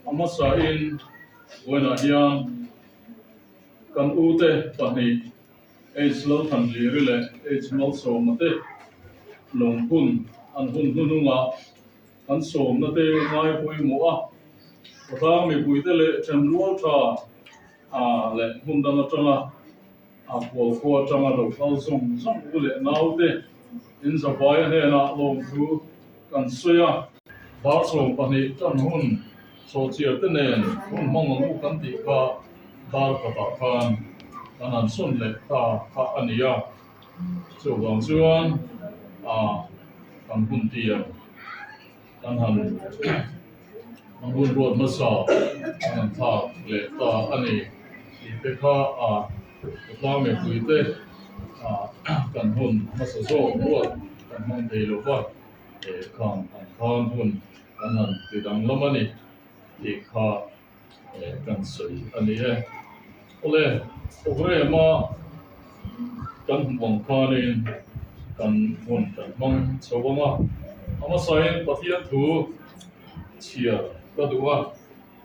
A hmasain vawiinah hian kan ute pahnih. H Lalthanliri leh H Malsawma te lungphun an hun hnuhnungah kan sawmna te ngai pawimawh a, khawtlang mipuite leh thenrual tha leh hmun dang atanga a khualkhua atanga lo kal zawng zawng u leh naute in zavaia hnenah lawmthu kan sawi a. Dar 12 tan hun sawhchiar te nen hun hmang ang u kan tih kha dar khatah khan kan han sawn leh ta kha a ni a. Chuvang chuan kan hun tiang kan han kan hun ruat hmasa kan han thlak leh ta a ni tih te kha a khawtlang mipui te kan hun hmasa zawk ruat kan hmang thei lo va. Khang ang khan hun kan han ti danglam a ni tih kha kan sawi a ni e. Awle, programme-a kan hmuh ang khanin kan hun kan hmang chho ang a, a hmasain Pathian thu chhiar ka duh a,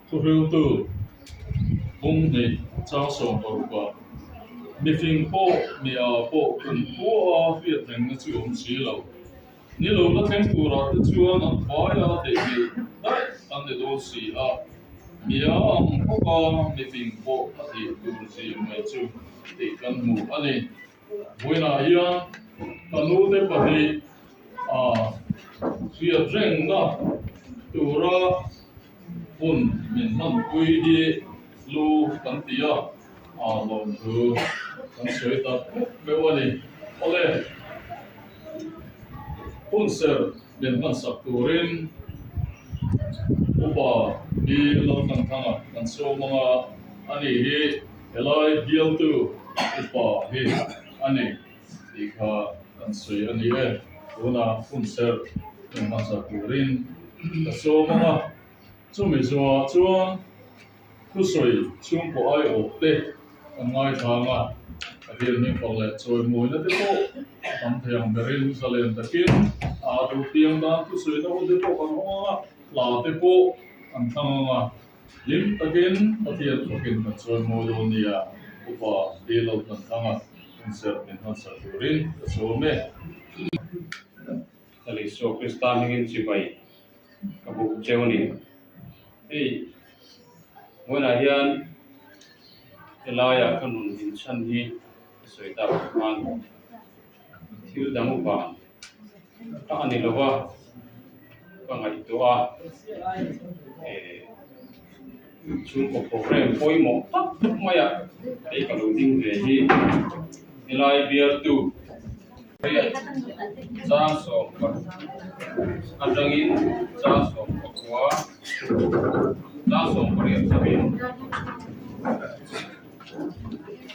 thuhriltu bung hnih chang 16 mifing pawh mi ah pawh kum khua hriat rengna chu awm si lo. Ni lo la thleng turah te chuan an vai a theihngilh daih an ni dawn si a, mia ang bawk a mifing pawh a thih tur zir mai chu tih kan hmu a ni. Vawiinah hian ka nute pahnih a hriat rengna tura hun min hmanpui hi lu kan ti a, a lawmthu kan sawi tak meuh meuh a ni. Awle, hun ser min hmansak turin upa hi Lalthanthanga kan sawm ang a, ani hi helai bialtu upa hi a ni tih kha kan sawi a ni e. Tunah hun ser min hmansak turin ka sawm ang a, chumi zawhah chuan Thusawi chhungkaw aiawh te kan ngaithlang a, a bial hming fak leh chawimawina te pawh a tam thei ang berin zalen takin a duh piang dan thusawina hun te pawh kan hawng ang a, hla te pawh kan thlang ang a, hlim takin Pathian fakin kan chawimawi dawn nia, Upa Dilo kan thlang a, hunserh min hmansak turin ka sawm e. Ka Isua Krista hmingin chibai ka buk cheu a ni. Hei vawiinah hian helaiah ka nun inchhan hi ka sawi tak ah khan thil dang vang ka a ni lo va, ka ngaihtuah a eh chhungkaw program pawimawh tak mai a hei ka lo ding ve hi helai bialtu. Chang 16 atangin chang 19 chang 18 thlengin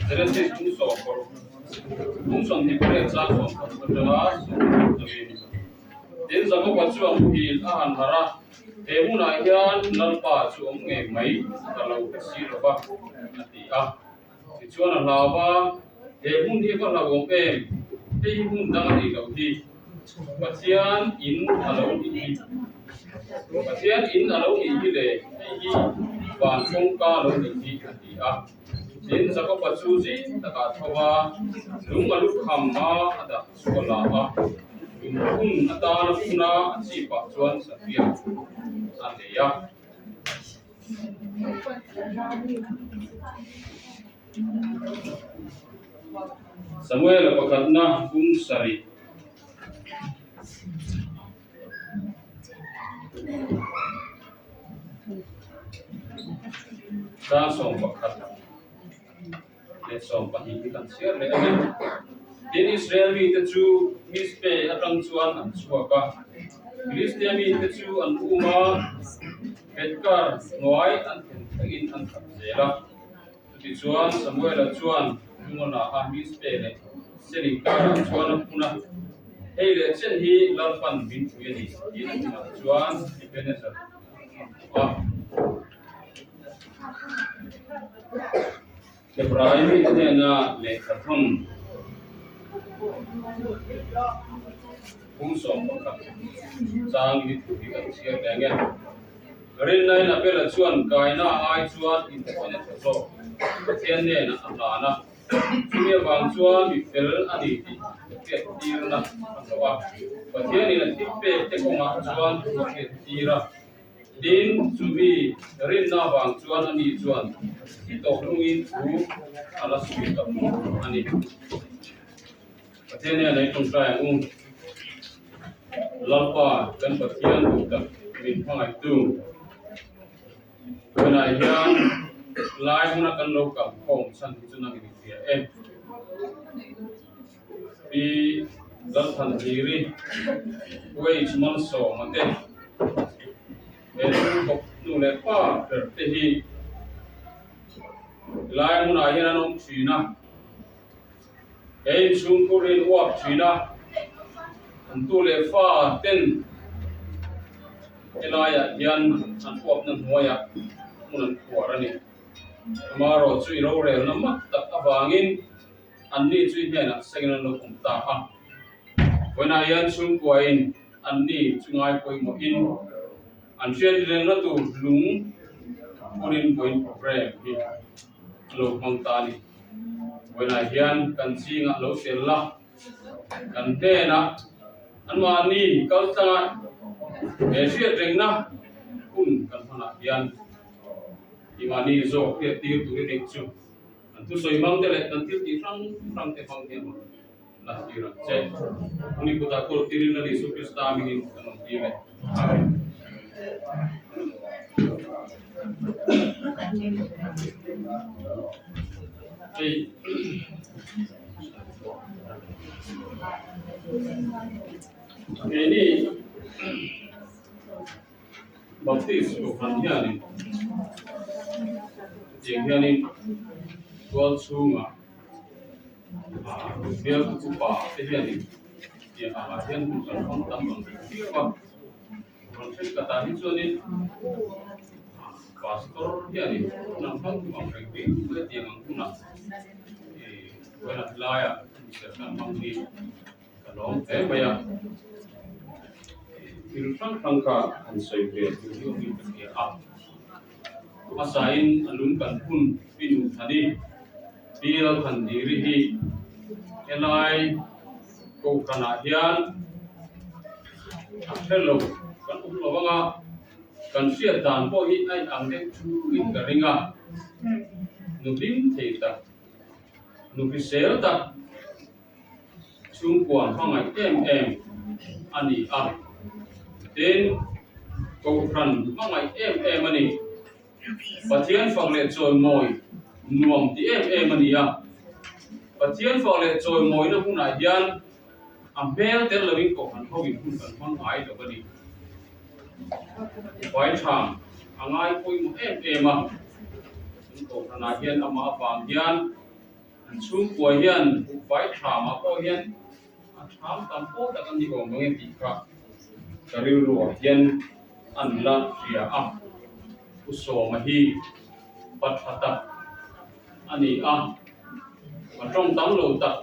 Genesis bung 16 bung 28 chang 16 atanga 16 thlengin Tin Jakoba chu a muhil a han harh a, He hmunah hian Lalpa chu awm ngei mai ka lo hre si lo va, a ti a. Tichuan a hlau a, He hmun hi va hlauhawm em? Hei hi hmun dang a nih loh hi. Pathian in a lo nih hi. Pathian in a lo nih hi le, hei hi van kawngka a lo nih hi, a ti a. Tin, Jakoba chu zing takah tho va, lung a lu kham a, a dah chu a la a. Lung phun atana phun a, a chipah chuan satria a nei a. Samuela pakhatna bung sarih. Chang 11 leh 12 hi kan chhiar leh a ni. Tin, Israel mite chu Mizpe atang chuan an chhuak a, Filistia mite chu an um a, Beth-kar hnuai an thlen thlengin an khat zel a. Chutichuan Samuela chuan lung a la a, Mizpe leh Sen inkarah chuan a phun a, Hei leh chen hi Lalpan min pui a ni, tiin a hnungah chuan Ebenezer a hmu a. Hebrai mite hnena lehkha thawn bung 11 chang hi thu hi kan chhiar leh ang e. Rinna in Abela chuan kaina ai chuan inthawhna tha zawk Pathian hnenah a hlan a. Chumi avang chuan mi fel a ni tih hriattirna a hlawh a. Pathianin a thilpek te kawngah chuan thu a hriattir a. Tin, chumi rinna avang chuan ani chuan thi tawh hnungin thu a la sawi ta bawk a ni. Pathian hian ei tawngtai ang u. Lalpa kan Pathian duh tak min hmangaihtu. Tunah hian lai hmuna kan lo kal khawm chhan hi chu nangin i hria e. Pi Lalthanhliri Wage Malsawma te he chhungkawp nu leh pa ber te hi lai hmunah hian an awm thin a. He inchhungkhur hi an uap thin a, an tu leh fa ten helaiah hian an uapna hnuaiah hmun an khuar a ni. Amaherawh chu i rorelna mak tak avangin anni chu i hnenah sengin an lo awm ta a. Vawiinah hian chhungkuain anni chu ngai pawimawhin an hriat rengna tur lung phurin vawiin programme hi a lo hmang ta a ni. Vawiinah hian kan chingah lo tel la, kan hnenah anmahni kal tlanga he hriat rengna hun kan hmanah hian imahni zawk hriat tir tur i neih chu kan thusawi hmang te leh kan thil tih hrang hrang te hmang hian la tir ang che. Huni kutah kawl tirin Lal Isu Krista hmingin kan awm tir e. Amen. Hei keini Baptist kohhran hianin chutiang hianin tual chhungah bialtu upa te hianin tiang angah hian hun kan hmang tam ang reng viau a. Rawn thenkhatah hi chuanin pastor hianin hun an hmang duh ang reng viau mai a tiang ang hunah ih vawiin a laiah inserh kan hmang hi ka lawm hle mai a. Thil hrang hrang kha han sawi ve tur hi awmin ka hria a. Hmasain a lung kan hun pinu thani bial han diri hi helai kohhranah hian a hre lo kan awm lo ang a, kan hriat dan pawh hi a inang deuh thuin ka ring a, nu hlim thei tak, nu hrisel tak chhungkua hmangaih em em a ni a, tin kohhran hmangaih em em a ni. Pathian fak leh chawimawi nuam ti em em a ni a, Pathian fak leh chawimawina hunah hian a hmel tel loin kohhran hoin hun kan hmang ngai lo a ni. Upai tha a ngai pawimawh em em a, kan kohhranah hian amah avang hian an chhungkua hian upai tha mah pawh hian a tham tam pawh tak a ni awm ang e tih kha ka rilruah hian an la hria a. Pu Sawma hi pa tha tak a ni a, pa tawng tam lo tak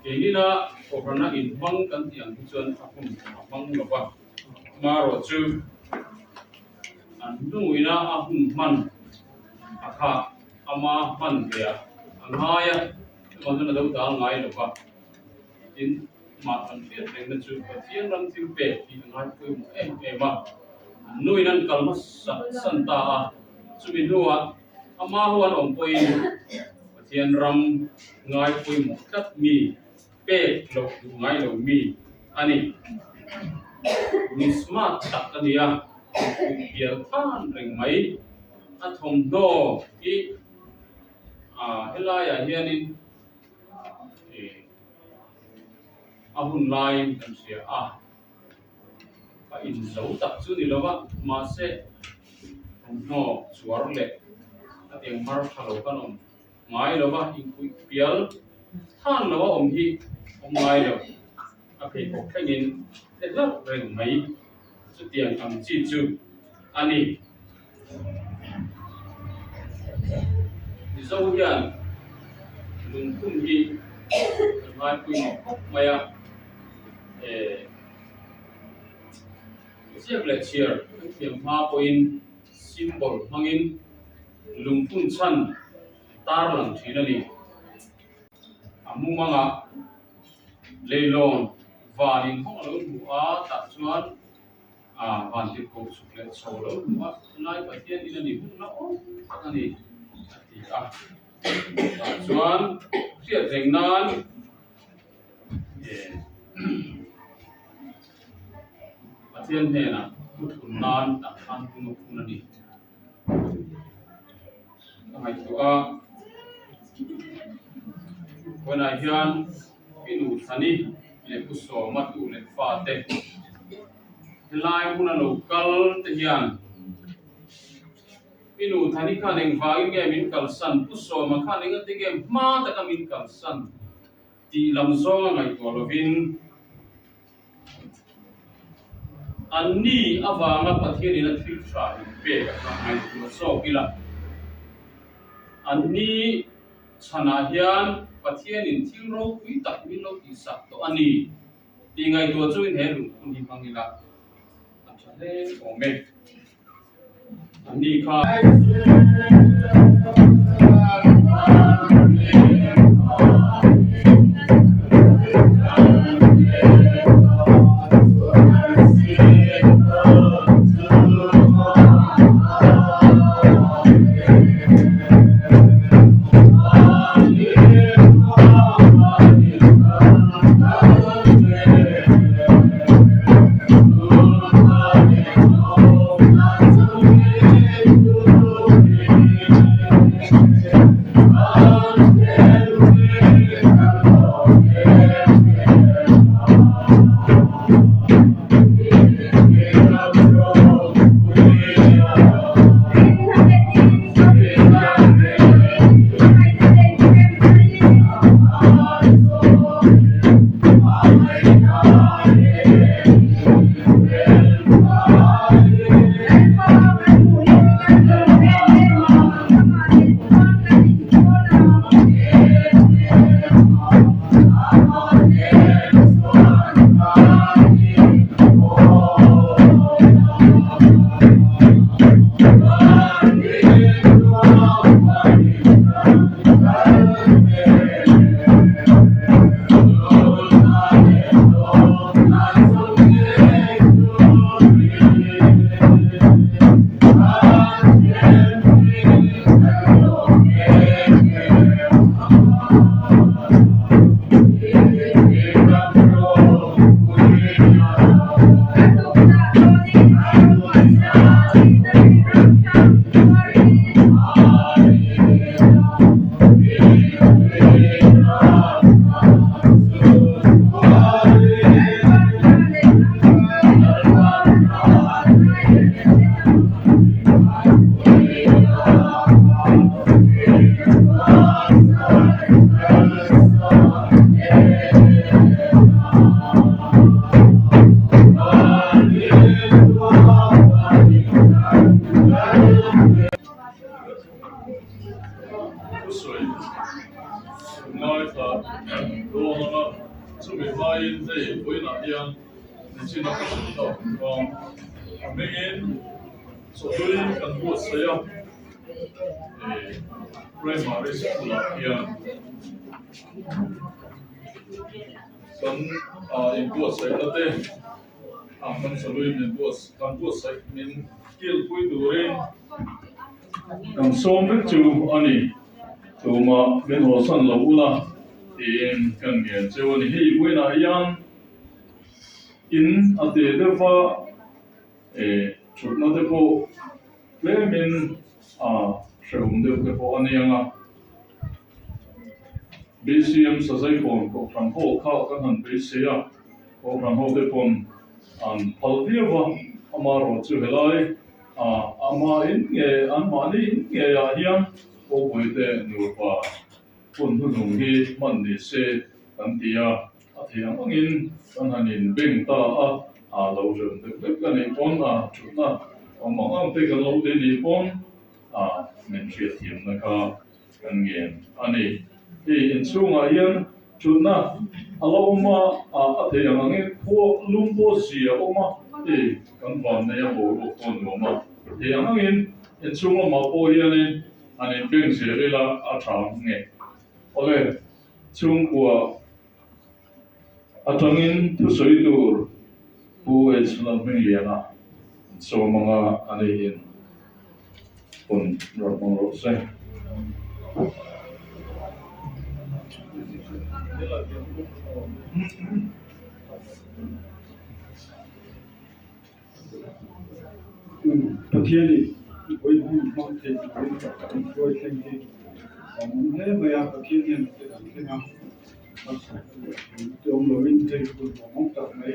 keinina kohhrana inhmang kan tih ang hi chuan a hun a hmang lo va, amaherawhchu an hnuina a hun hman a kha ama hman ve a a ngai a, chuvang chuan a lo dal ngai lo va, tin mah kan hriat rengna chu Pathian ram thil pek tih a ngai pawimawh em em a, an nuin an kal hmasa san ta a, chumi hnuah ama ho an awm pawhin Pathian ram ngai pawimawh tlat mi pek loh duh ngai lo mi a ni. Mi smart tak a ni a, pial than reng mai a thawmhnaw hi helaiah hianin a hun laiin kan hria a, a inzo tak chu ni lo va, mahse thawmhnaw chuar leh a tiang mar tha lo kan awm ngai lo va, inkuih pial than lo a awm hi awm ngai lo, a pheikhawk thlengin tle hlauh reng mai chutiang ang chi chu a ni. Mizo hian lungphun hi kan ngaipui mawp khawp mai a, eh ziak leh chhiar kan thiam hma pawhin symbol hmangin lungphun chhan tarlang thin a ni. A mumangah leilawn van inhawng a lo hmu a, tah chuan a van tirhkoh chhuk leh chho a lo hmu a, Tunlai Pathian in a ni hun la awm tak a ni, a ti a. Tah chuan hriat reng nan Pathian hnenah thu thun nan tah khan tum a phun a ni. Ka ngaihtuah a, vawiinah hian i nu Thani leh Pu Sawma tu leh fate helai hmuna lo kal te hian i nu Thani khan engvangin nge min kalsan, Pu Sawma khan engati nge hma taka min kalsan tih lam zawnga ngaihtuah lovin, Anni avanga Pathianin a thil tha in pek a kha ngaihtuah zawk ila. Anni chhanah hian Pathianin thil ropui tak min lo tihsak tawh a ni tih ngaihtuah chungin he lungphun hi hmang ila a tha hle awm e. Anni kha. Thusawi ngaithla dawn anga chumi hmain hei vawiinah hian nichina ka sawi tak ang khan a hmingin chawhlui kan buatsaih a, primary school ah hian kan inbuatsaihna te kan chawhlui min kan buatsaih min kilpui turin Kan sawm vek chu a ni, tumah min hawsan lo ula tiin kan ngen cheu a ni. Hei vawiinah hian in a te deuh va, thutna te pawh tlemin a hrehawm deuh te pawh a ni ang a. BCM Sazaikawn Kohhran Hall kha kan han beisei a, Kohhran ho te pawn an phal viau va, amaherawhchu helai Ama in nge an mahni in ngeiah hian Kawpuite nupa hun hnuhnung hi hman ni se kan ti a, a thei ang angin kan han inbeng ta a, a lo hrem deuh vek a nih pawn a thutna awm ang ang te kan lo ti nih pawn a min hriatthiamna kha kan ngen a ni. Hei inchhungah hian thutna a la awm a, a thei ang angin khua lum pawh zia a awm a, hei kan van nei a boruak pawh a nuam a, thei ang angin inchhung lamah pawh hianin an inbeng zel ila a tha ang nge. Awle. Chhungkua atangin thusawi tur Pu H Lalhmingliana sawm anga a neihin hun rawn hmang rawh se. Pathianin vawi hmun hmang thei turin kan hruai thleng hi a awm hle mai a, Pathian hian a kan thleng a, te awm lovin hei hun awm tak mai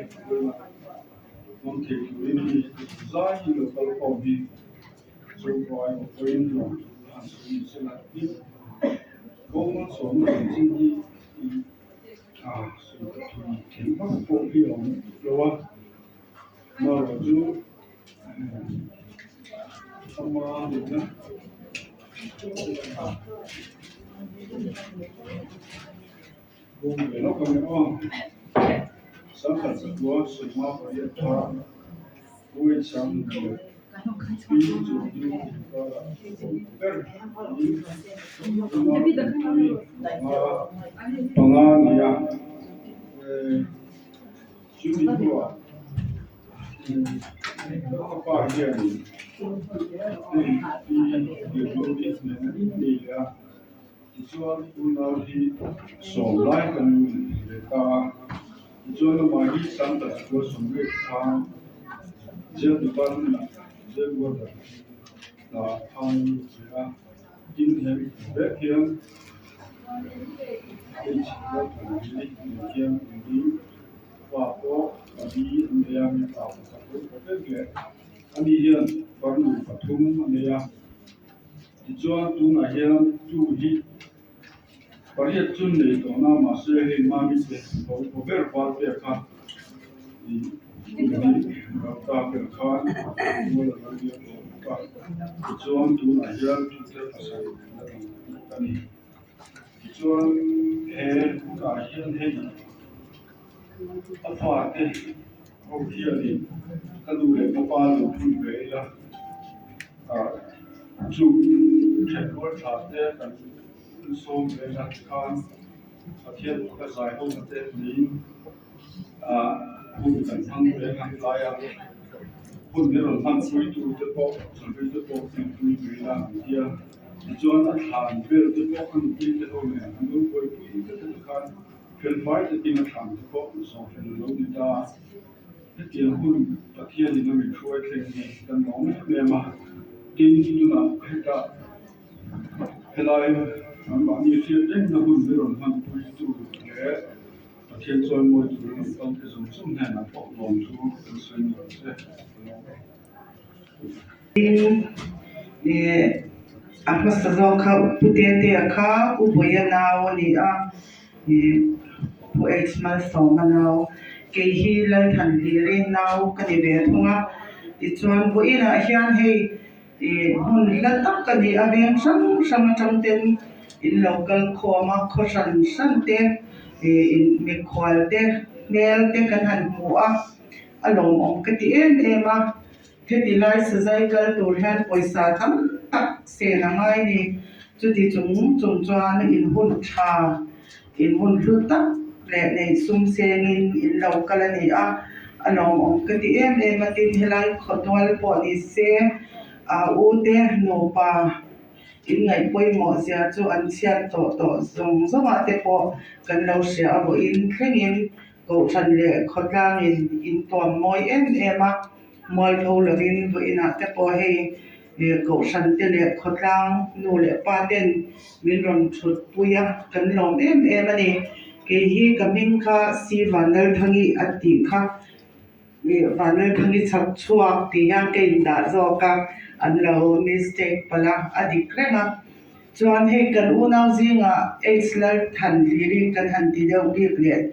hmang thei turin hi zai hi lo kal khawm hi chungkuai vawiin nuam a han sawi ni sela tin kawng sawmna chanchin hi a sawi thei vak pawh hi a awm lo a. Marawh chu ama nihna kawng ve lawk a ni aw. Sangkhat zakua sawma pariat kha Kuwait sang leh Pi Chawhnu inkara awm ber niin panga panga a ni a. Chumi hnuah ka pa hianin hei pi Lianmawii nen an innei leh a, tichuan unau hi sawm lai kan ni ve ta a, tichuan amah hi Sangta Sikul sawmriat khan jail department-ah jail warder hna khan a lut ve a, tin he vek hian H Lalthanhmeli nen hian in Pa pawh pali an nei a, mipa pakhat pawh pa vek leh ani hian farnu pathum a nei a. Tichuan tunah hian tu hi pariat chu nei tawh na mahse hei mami te ho pa ber val pek kha ih rauta ber khan mual a lo liam tawh bawk a. Tichuan tunah hian tu te pasarih la dang bawk a ni. Tichuan he hunah hian hei a fate ho hianin ka nu leh ka pa lo phun ve ila ah chu thenrual tha te kan sawm ve ila tikhan Pathian ka zai ho na te niin ah hun kan hmang ve ang laia hun hi rawn hman pui tur te pawh chawlhpui te pawh hmanpui ve ila an ti a. Tichuan a thlan vel te pawh a nupui te ho nen an lo buaipui vek a tikhan felfai takin a thlan te pawh zawh fel a lo ni ta a. Hetiang hun Pathianin a min hruai thleng hi kan lawm em em a, tin tunah hetah helai anmahni hriat rengna hun hi rawn hmanpui tu leh Pathian chawimawi tur a rawn kal te zawng zawng hnenah pawh lawmthu kan sawi nuam che a lawm. Tin, ih a hmasa zawk kha Pu Tetea kha U Bawia nau a ni a, ih Pu H Malsawma nau. Kei hi Lalthanhliri nau ka ni ve thung a, tichuan vawiinah hian hei ih hmun hla tak a ni a, veng hrang hrang atang ten in lo kal khawm a, khaw hran hran te ih mikhual te hmel te kan han hmu a, a lawmawm ka ti em em a. Heti lai sazai kal tur hian pawisa tam tak sen a ngai ni. Chuti chung chung chuan in hun tha, in hun hlu tak leh neih sum sengin in lo kal a ni a, a lawmawm ka ti em em a tin helai khawtual pawh ni se a u te nupa in ngaih pawimawh zia chu an chhiat tawh tawh zawng zawngah te pawh kan lo hria a vawiin thlengin Kohhran leh khawtlangin in tuam mawi em em a, mualpho lovin vawiinah te pawh hei kohhran te leh khawtlang nu leh pa ten min rawn thut pui a, kan lawm em em a ni. Kei hi ka hming kha Si Vanlalthangi a tih kha Vanlalthangi chhak chhuak tih hian ka indah zawk a, an lo mistake palh a, a dik reng a. Chuan hei kan unau zingah H Lalthanhliri kan han ti deuh bik leh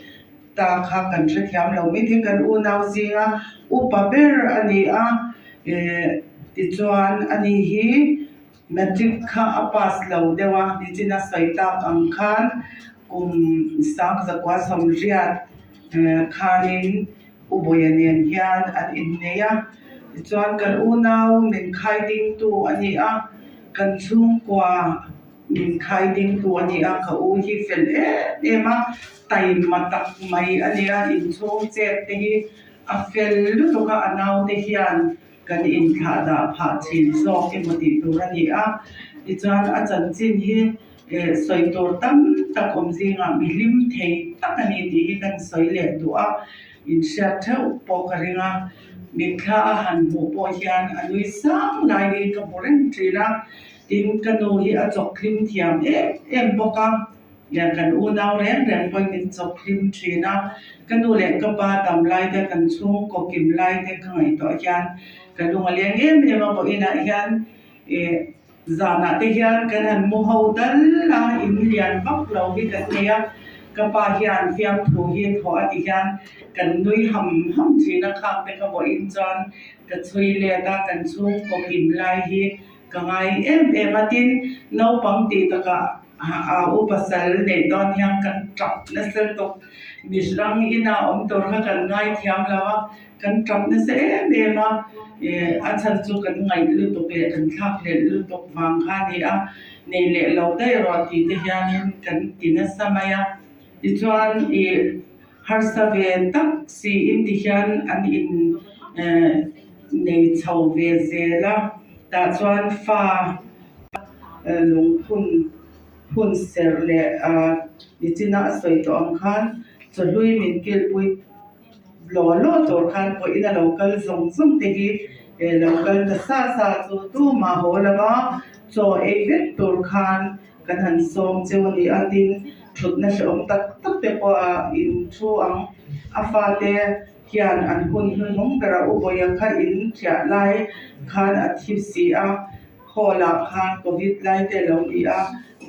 ta kha kan hrethiam lo mai thei. Kan unau zinga upa ber a ni a, tichuan ani hi matric kha a pass lo deuh a, nichina sawi tak ang khan kum sangzakua sawmriat khanin U Bawia nen hian an innei a, tichuan kan unau min khai dingtu a ni a, kan chhungkua min khai ding tu a ni a, ka u hi fel em em a, taima tak mai a ni a, inchhung chet te hi a fel lutuk a, a naute hian kan inthlah dah phah thin zawk emaw tih tur a ni a, tichuan a chanchin hi sawi tur tam tak awm zingah mi hlim thei tak a ni tih hi kan sawi leh duh a, inhriat theuh pawh ka ring a, mitthla a han hmuh pawh hian a nui sang lai hi ka hmu reng thin a, tin ka nu hi a chawk hlim thiam em em bawk a. Kan unau reng reng pawhin min chawp hlim thin a, ka nu leh ka pa dam lai te, kan chhungkaw kim lai te ka ngaihtuah hian ka lung a leng em em a, vawiinah hian ih zanah te hian kan han mu ho dal a, in lian vak lo hi kan nei a, ka pa hian fiamthu hi thaw a ti hian kan nui ham ham thin a, khang te ka vawiin chuan ka chhui let a, kan chhungkaw kim lai hi ka ngai em em a, tin naupang tih takah A u pasal neih dawn hian kan tap nasa lutuk. Mihrang ina awm tur kha kan ngaithiam lo a, kan tap nasa em em a, a chhan chu kan ngaih lutuk leh kan thlak hlelh lutuk vang kha a ni a, nei leh lo daih rawh tih te hianin kan ti nasa mai a. Tichuan ih harsa ve tak siin ti hian an in nei chho ve zel a, tah chuan fa. Lungphun phun serh leh nichina a sawi tawh ang khan chawhlui min kilhpui law law tur khan pawhin a lo kal zawng zawng te hi lo kal ta sa sa chu tumah haw lo va, chaw ei vek tur khan kan han sawm cheu a ni a, tin thutna hrehawm tak tak te pawh a in thu ang a fate hian an hun hnuhnung berah u Bawia kha in thiah lai khan a thi si a. Hall ah khan Covid lai te a lo ni a,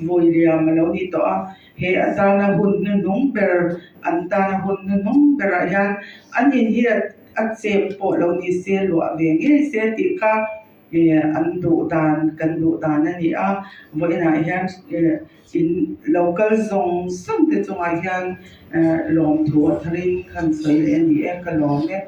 vui liam a lo ni tawh a, he atana hun hnuhnung ber an tana hun hnuhnung berah hian an in hi a chep pawh lo ni se luah ve ngei se tih kha an duh dan kan duh dan a ni a, vawiinah hian in lo kal zawng zawng te chungah hian lawmthu a tharin khan sawi leh a ni e, ka lawm e.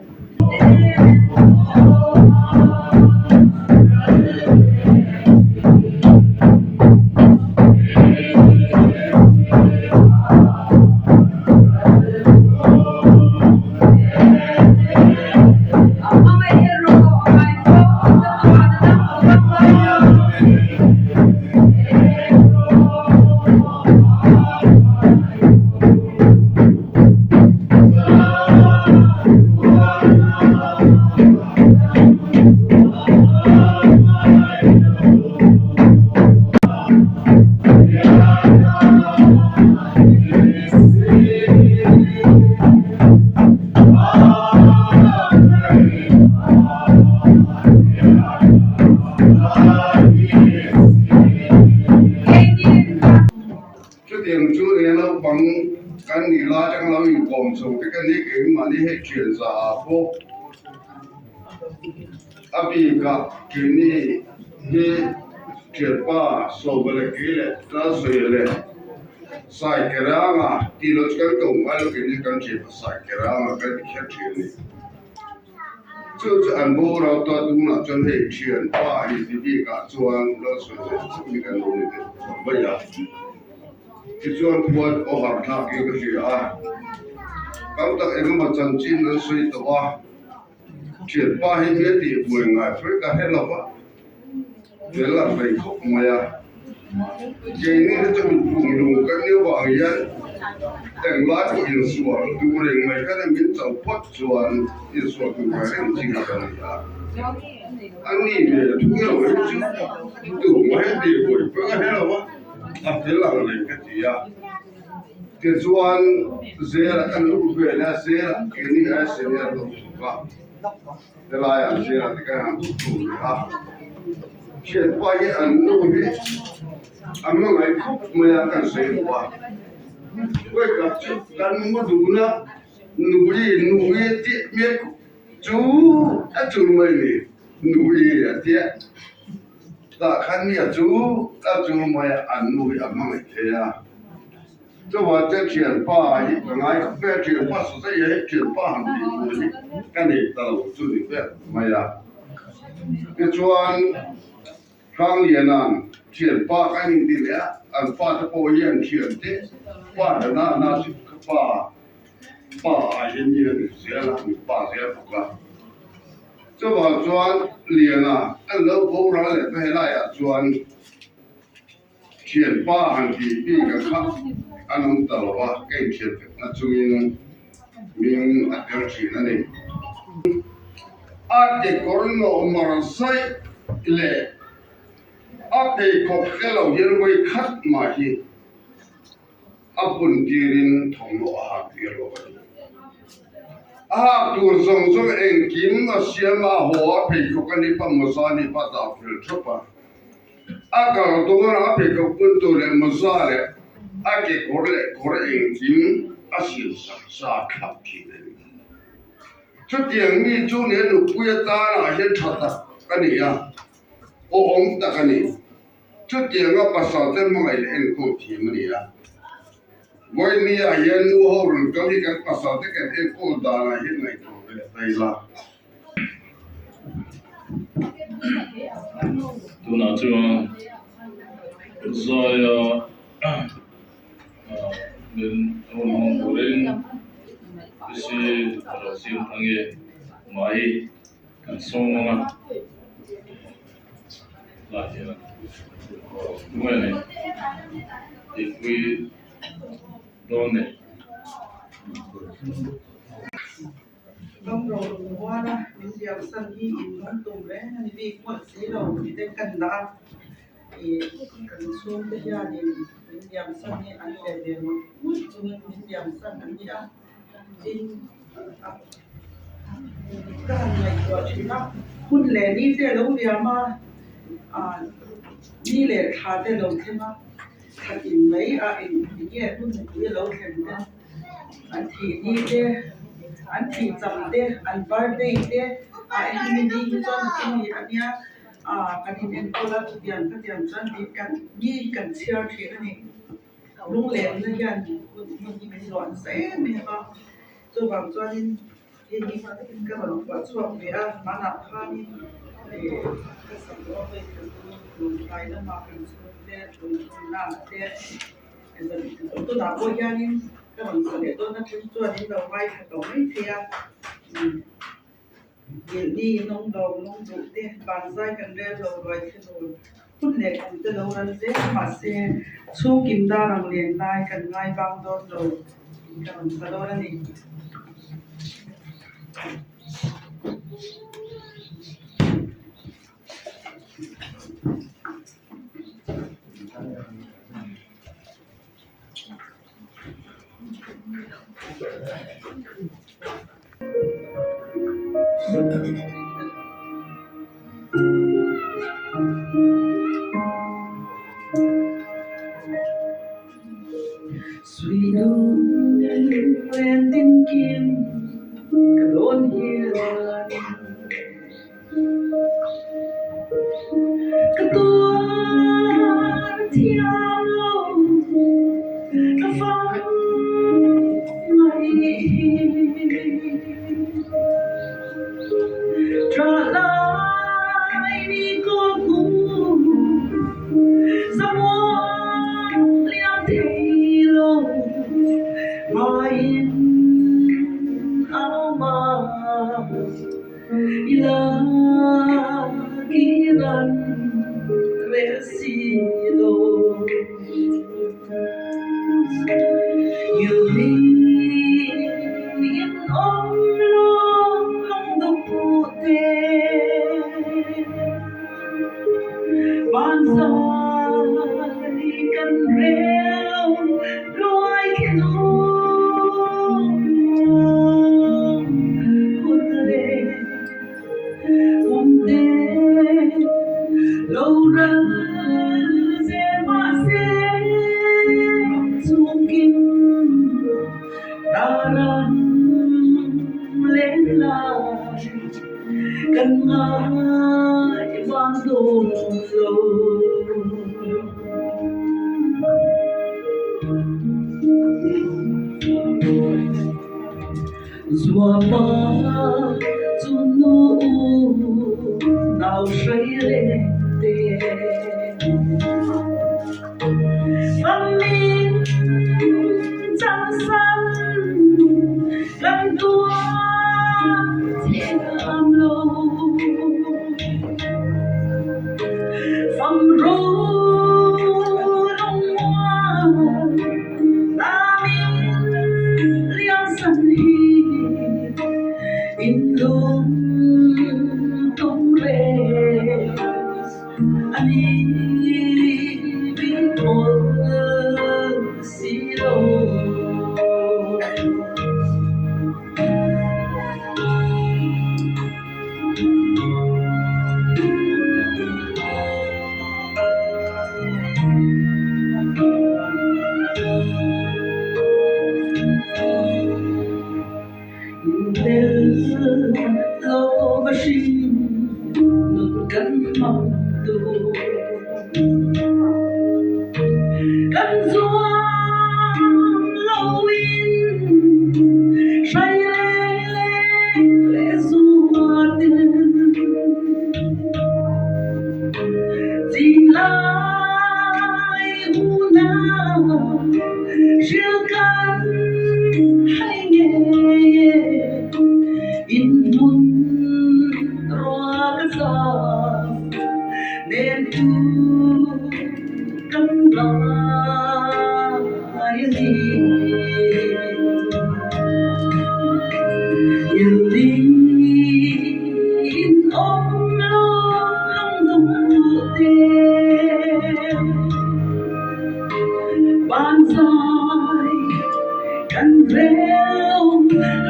Chutiang chu nia naupang kan nih lai atang lo inkawm chho te ka ni keimahni hei thian za ah pawh a bikah keini hi thianpa Sawva leh kei leh Lalsawi leh Saikeranga tih loh chu kan ko ngai lo keini kan thianpa Saikeranga kan ti kher thin a ni. Chu chu an boral ta tunah chuan hei thianpa inti bikah chuan lo sawi leh chauh hi kan lo ni deuh tawh mai a. Tichuan khuan aw harh thlak in ka hria a, tam tak engemaw chanchin an sawi tawh a, thianpa hi mi a tih buai ngai pawh ka hre lo va, tel a hlei khawp mai a. Keini te chu mipum lung kan nih avang hian englai pawh insual duh reng mai khan a min cho phawt chuan insual duh ve reng chi kha ka ni a. A ni ve thung elo hi chu duh mai a tih buai pawh ka hre lo a, a fel ang reng ka ti a. Tichuan zela kan luh ve leh a, zela keini ai senior lo thawk a. Helai ah zira te kan han duh thung leh a, thianpa hi an nu hi a hmangaih khawp mai a kan sawi duh a, Kuaikap chu kan mu duhna nui nui tih hmel chu a chul mai ni, nui a tia tah khan nia chu a chul mai a an nu hi a hmangaih thei a. Chuvang chuan thianpa hi ka ngai khawp mai a, thianpa Suzaiah hi thianpa han tih tur hi ka nei ta lo chu ni ber mai a. Tichuan Hrangliana'n Thianpa kan inti leh a, an fate pawh hian thiante pa dana na chu ka pa pa ah hian mi an zel a, min pa zel bawk a. Chuvang chuan Liana an lo boral leh ta helaiah chuan thianpa han tih bik a kha an awm ta lo va, ka inthian fekna chungin min a tel thin a ni. A kekawr nawh mar zaih leh A pheikhawk hre lo hian vawi khat mah hi a bun tirin thawmhnaw a hak tir lo a ni. A hak tur zawng zawng engkim a siam a, a haw a, pheikhawk a ni pa, mawza a ni pa dah fel thawp a. A kal dawn a, a pheikhawk bun tur leh mawza leh a kekawr leh kawr engkim a siam sak sa thlap thin a ni. Chutiang mi chu nia nupui atanah hian tha tak a ni a. Awhawm tak a ni. Chutianga pasal te hmangaih leh enkawl thiam a ni a. Vawiin ah hian nu ho rawn kal hi kan pasal te kan enkawl danah hian ngaihtuah ve ta ila. Tunah chuan Zaia min rawn hmang turin PC a lo siam thang e mai. Kan sawm ang a, lah hian tunge nei tihpui dawn nei. Ram ro lungmual a min liam san hi in lung tum reng a ni bik mawlh si lo ti te kan dah a, ih kan chhungte hianin min liam san hi an leh ve ngawt ngawt chungin min liam san an ni a. Tin, ka han ngaihtuah thin a, hun leh ni te a lo liam a, ah ni leh thla te a lo thleng a, thla tin mai a eng nge hun mipui a lo thlen te, an thih ni te, an thih cham te, an birthday te, ah hemi ni hi chuan chumi a nia, ah kan inenkawl a chutiang khatiang chuan tih kan ni kan chhiar thin a ni. Lunglenna hian hun hmun hi min luah nasa em em a, chuvang chuanin hei hi ka rawn phuah chhuak ve a, hmanah khanin ih ka sak tawh a vawi khat chu lunghlai lamah kan chhung te lungchhunnaah te tunah pawh hianin ka rawn sa leh dawn a then chuan in lo ngaithla tawh maithei a. Nghilhni in awm lo lung duh te, vanzai kan rel lo ruai thlenur hun leh kum te lo ral zel mahse chhungkim dar ang len lai kan ngai vang dawn lo in ka rawn sa dawn a ni. Ka tuar thiam lo ka fang ngaih hi Ṭah lai ni ko ku zamuang liam thei lo ngaiin a ma. I lak i ran reh si lo. Yuli in awm lo lungduh te Vanzai kan rel Ruai khi hun leh kum te lo ral zel mahse chhungkim daram len lai kan ngai vang dawn lo. Zuapa chu nu nau hrai leh te. chan kan tuar thiam lo. Fam ro lungmuan ta min liam san hi in lung tum re a ni min mawlh si lo. Tel lo va hring nun kan hmang duh. Kan zuam loin hrai le zuatin cin lai unau rial kan hai nge in hmun rua ka zam nen tu kan lai a ni. In awm lo lungdum te ban zai kan rel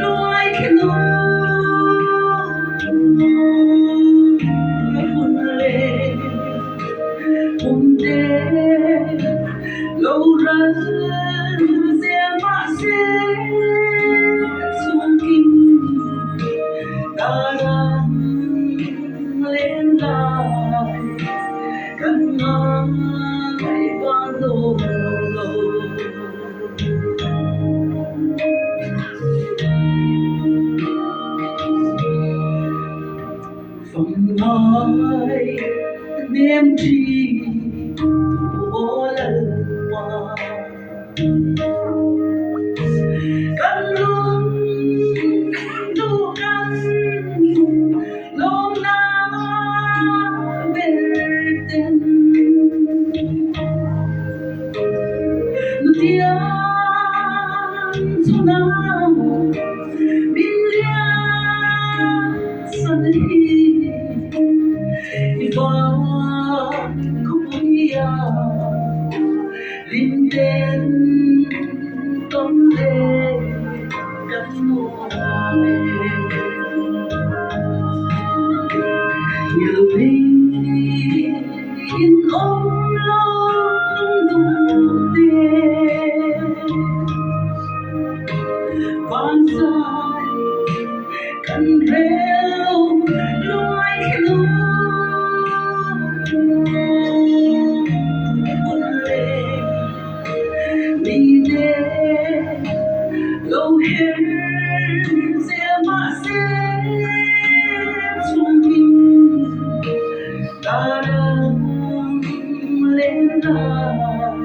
luai khi nu hun le kum te lo ral zel mah se chhung kim ta ram len lai kan ngai van dawn lo. Fam ngai nem thi tu aw lalpa kan lung duh kan lawmna ber ten nutiang chuna min lian san hi i van khawpuia lim ten tawn le kan nuam e. In awm lo lungduh te van zai kan rel luai khi nu hun le mi te lo her zel mah se chhung kim ta ram len lai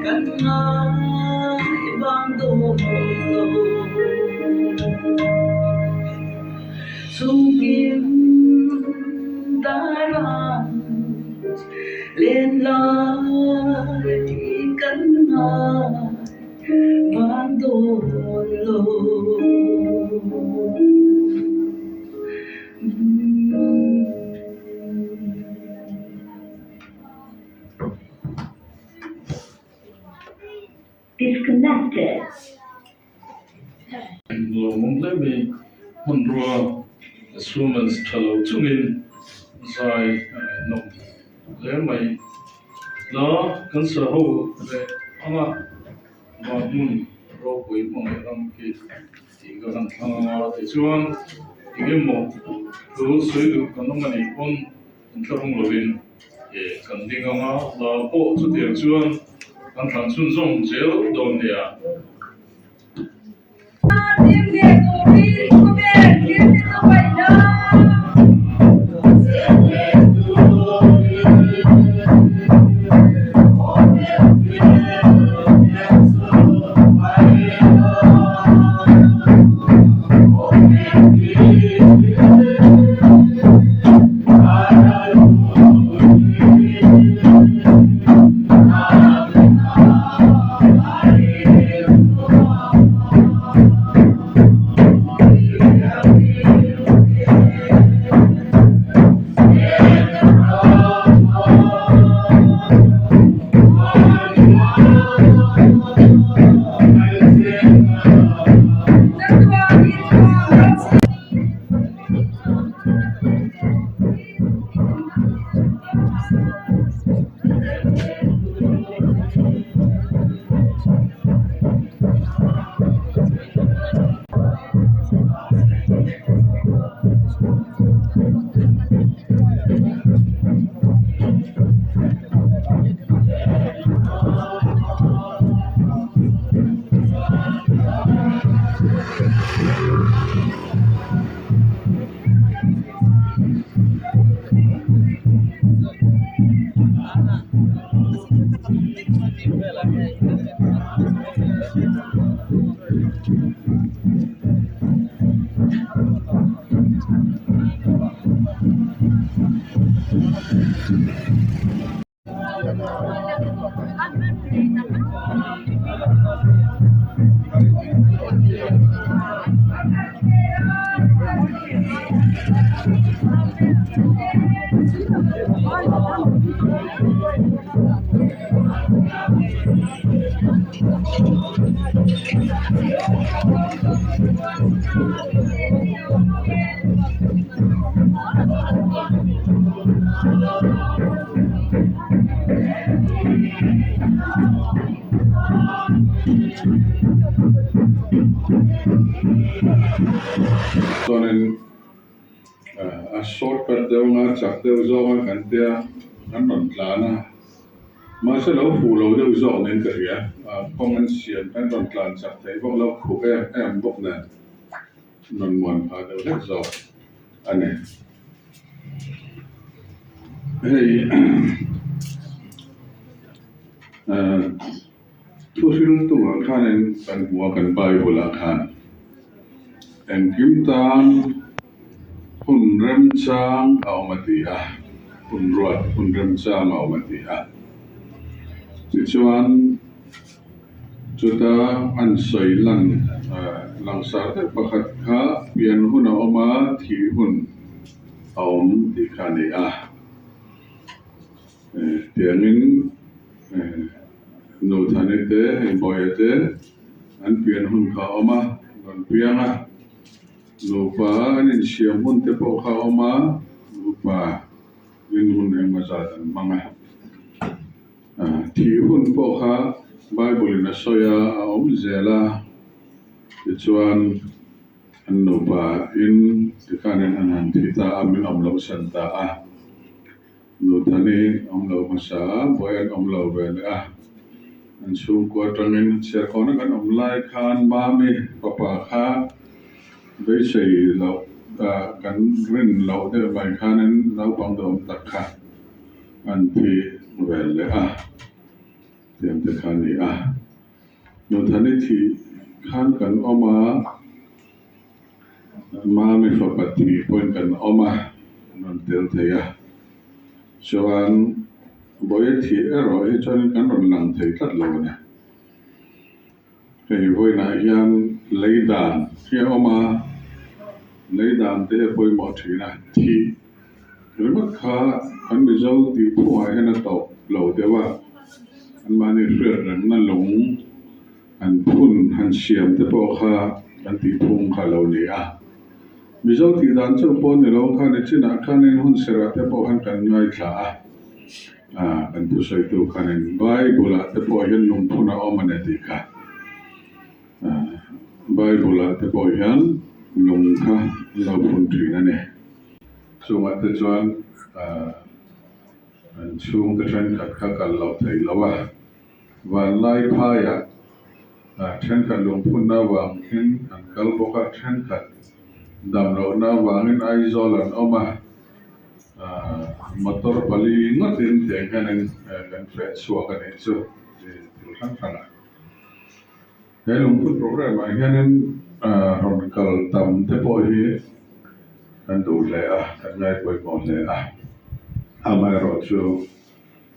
kan ngai vang dawn lo. Chhung kim ta ram len lai kan ngai vang dawn lo. Disconnected. Lawmawm hle mai hmanrua instruments tha lo chungin zai a ngaihnawm hle mai. La kan sa ho leh anga van hmun ropui hmangaih ram khi tih ka han thlang anga tichuan engemaw thu sawi duh kan awm anih pawn An tlarung lovin kan ding ang a, hla pawh chutiang chuan kan thlan chhunzawm zel dawn nia. Chuanin a short cut deuh anga chak deuh zawng a kan tia an rawn tlan a mahse lo fuh lo deuh zawk niin ka hria kawng an siam khan rawn tlan chak theih vak lo khuh em em bawk nen rawn muan phah deuh hlek zawk a ni. Hei eh thu hriltu ah khanin kan hmu a kan bible ah khan engkim tan hun remchang a awm a ti a hun ruat hun remchang a awm a ti a tichuan chuta an sawi lan eh langsar deuh pakhat kha pian hun a awm a thih hun a awm tih kha a ni a eh tiangin eh Nuthani te hei Bawia te an pian hun kha a awm a rawn piang a nupa an insiam hun te pawh kha a awm a nupa in hun engemaw zat an hmang a ah thih hun pawh kha Bible in a sawi a a awm zel a tichuan. An nupa in tikhanin an han thi ta a, min awm loh san ta a. Nuthani awm lo hmasa a, buai an awm lo ve leh a. An chhungkua atangin chhiarkawna kan awm lai khan Mami fapa kha beisei loh kan rin loh deuh mai khanin naupang duhawm tak kha an thi ve leh a, tiang te kha a ni a. Nuthani thih khan kan awm a, Mami fapa thih pawhin kan awm a, an rawn tel thei a. Chuan Bawia thih erawh hi chuanin kan rawn lang thei tlat lo a ni. Hei vawiinah hian lei dan hi a awm a, lei dan te hi a pawimawh thin a, thih ringawt kha kan Mizo tih phungah hian a tawp lo deuh a. Anmahni hriat rengna lung an phun han siam te pawh kha kan tih phung kha lo ni a. Mizo tih dan chauh pawh ni lo khan i chinah khanin hun serah te pawh khan kan ngaithla a, ah kan thusawitu khanin Bible ah te pawh hian lungphun a awm a ni tih kha. Ah Bible ah te pawh hian lung kha an lo phun thin a ni. Chungah te chuan ah. An chhungte thenkhat kha kal loh theih lo a, vanlai phaiah thenkhat lungphunna avangin an kal bawk a, thenkhat dam lohna avangin Aizawl an awm a, motor pali ngawtin tiang hianin kan feh chhuak a nih chu thil hrang hrang a. He lungphun programme ah hianin rawn kal tam te pawh hi kan duh hle a, kan ngaipawimawh hle a. Amaherawhchu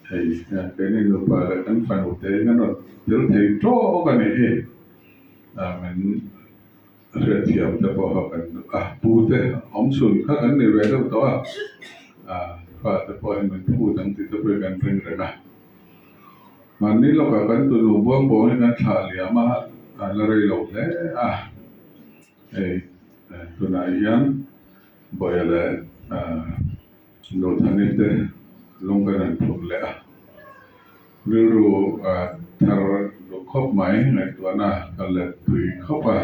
hei keini nupa leh kan fanu te hi kan rawn tel thei tawk a nih hi. Min hriatthiam te pawh kha kan duh a, pu te awm chhun kha kan ni ve deuh tawh a, fate pawh hi min phut ang tih te pawh hi kan ring reng a. Mahni lawkah kan tunu buang buangin kan thlah liam a, a la rei lo hle a. Hei tunah hian Bawia leh Nuthani te lung kan han phun leh a. Rilru thar duh khawp mai ngaihtuahna ka let thui khawp a,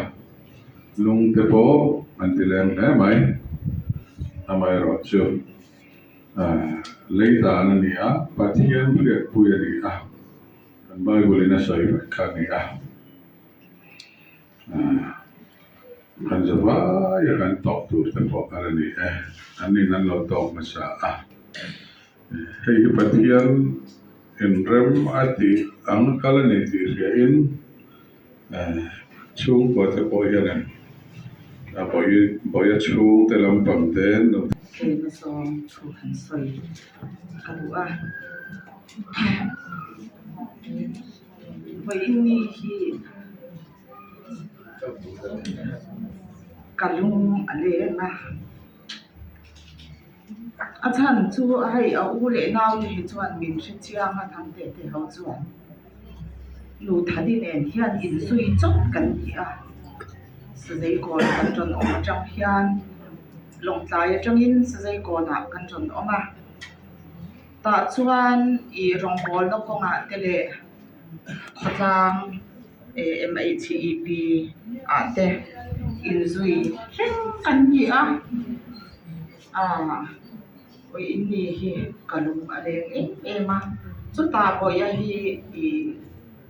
lung te pawh an ti leng hle mai. Amaherawhchu. Lei dan a ni a, Pathian hriatpui a ni a, kan Bible in a sawi vek kha a ni a. Kan zavaia kan tawk tur te pawh a la ni e. An nin an lo tawk hmasa a. Hei hi Pathian inrem a tih ang kal a ni tih hriain chhungkua te pawh hianin a bawi bawia chhungte lampang te an lo Tlema zawng thu han sawi ka duh a. Vawiin hi ka lung a leng a. A chhan chu hei a u leh nau te hi chuan min hre chiang a thang teh teh ho chuan nu thani nen hian inzui chawp kan ni a sazei kawn kan rawn awm atang hian lawngtlai atangin sazei kawnah kan rawn awm a tah chuan ih rawngbawlna kawngah te leh khawtlang MHEP ah te inzui reng kan ni a aaa awi in ni hi ka lung a leng em em a chutah bawihah hi ih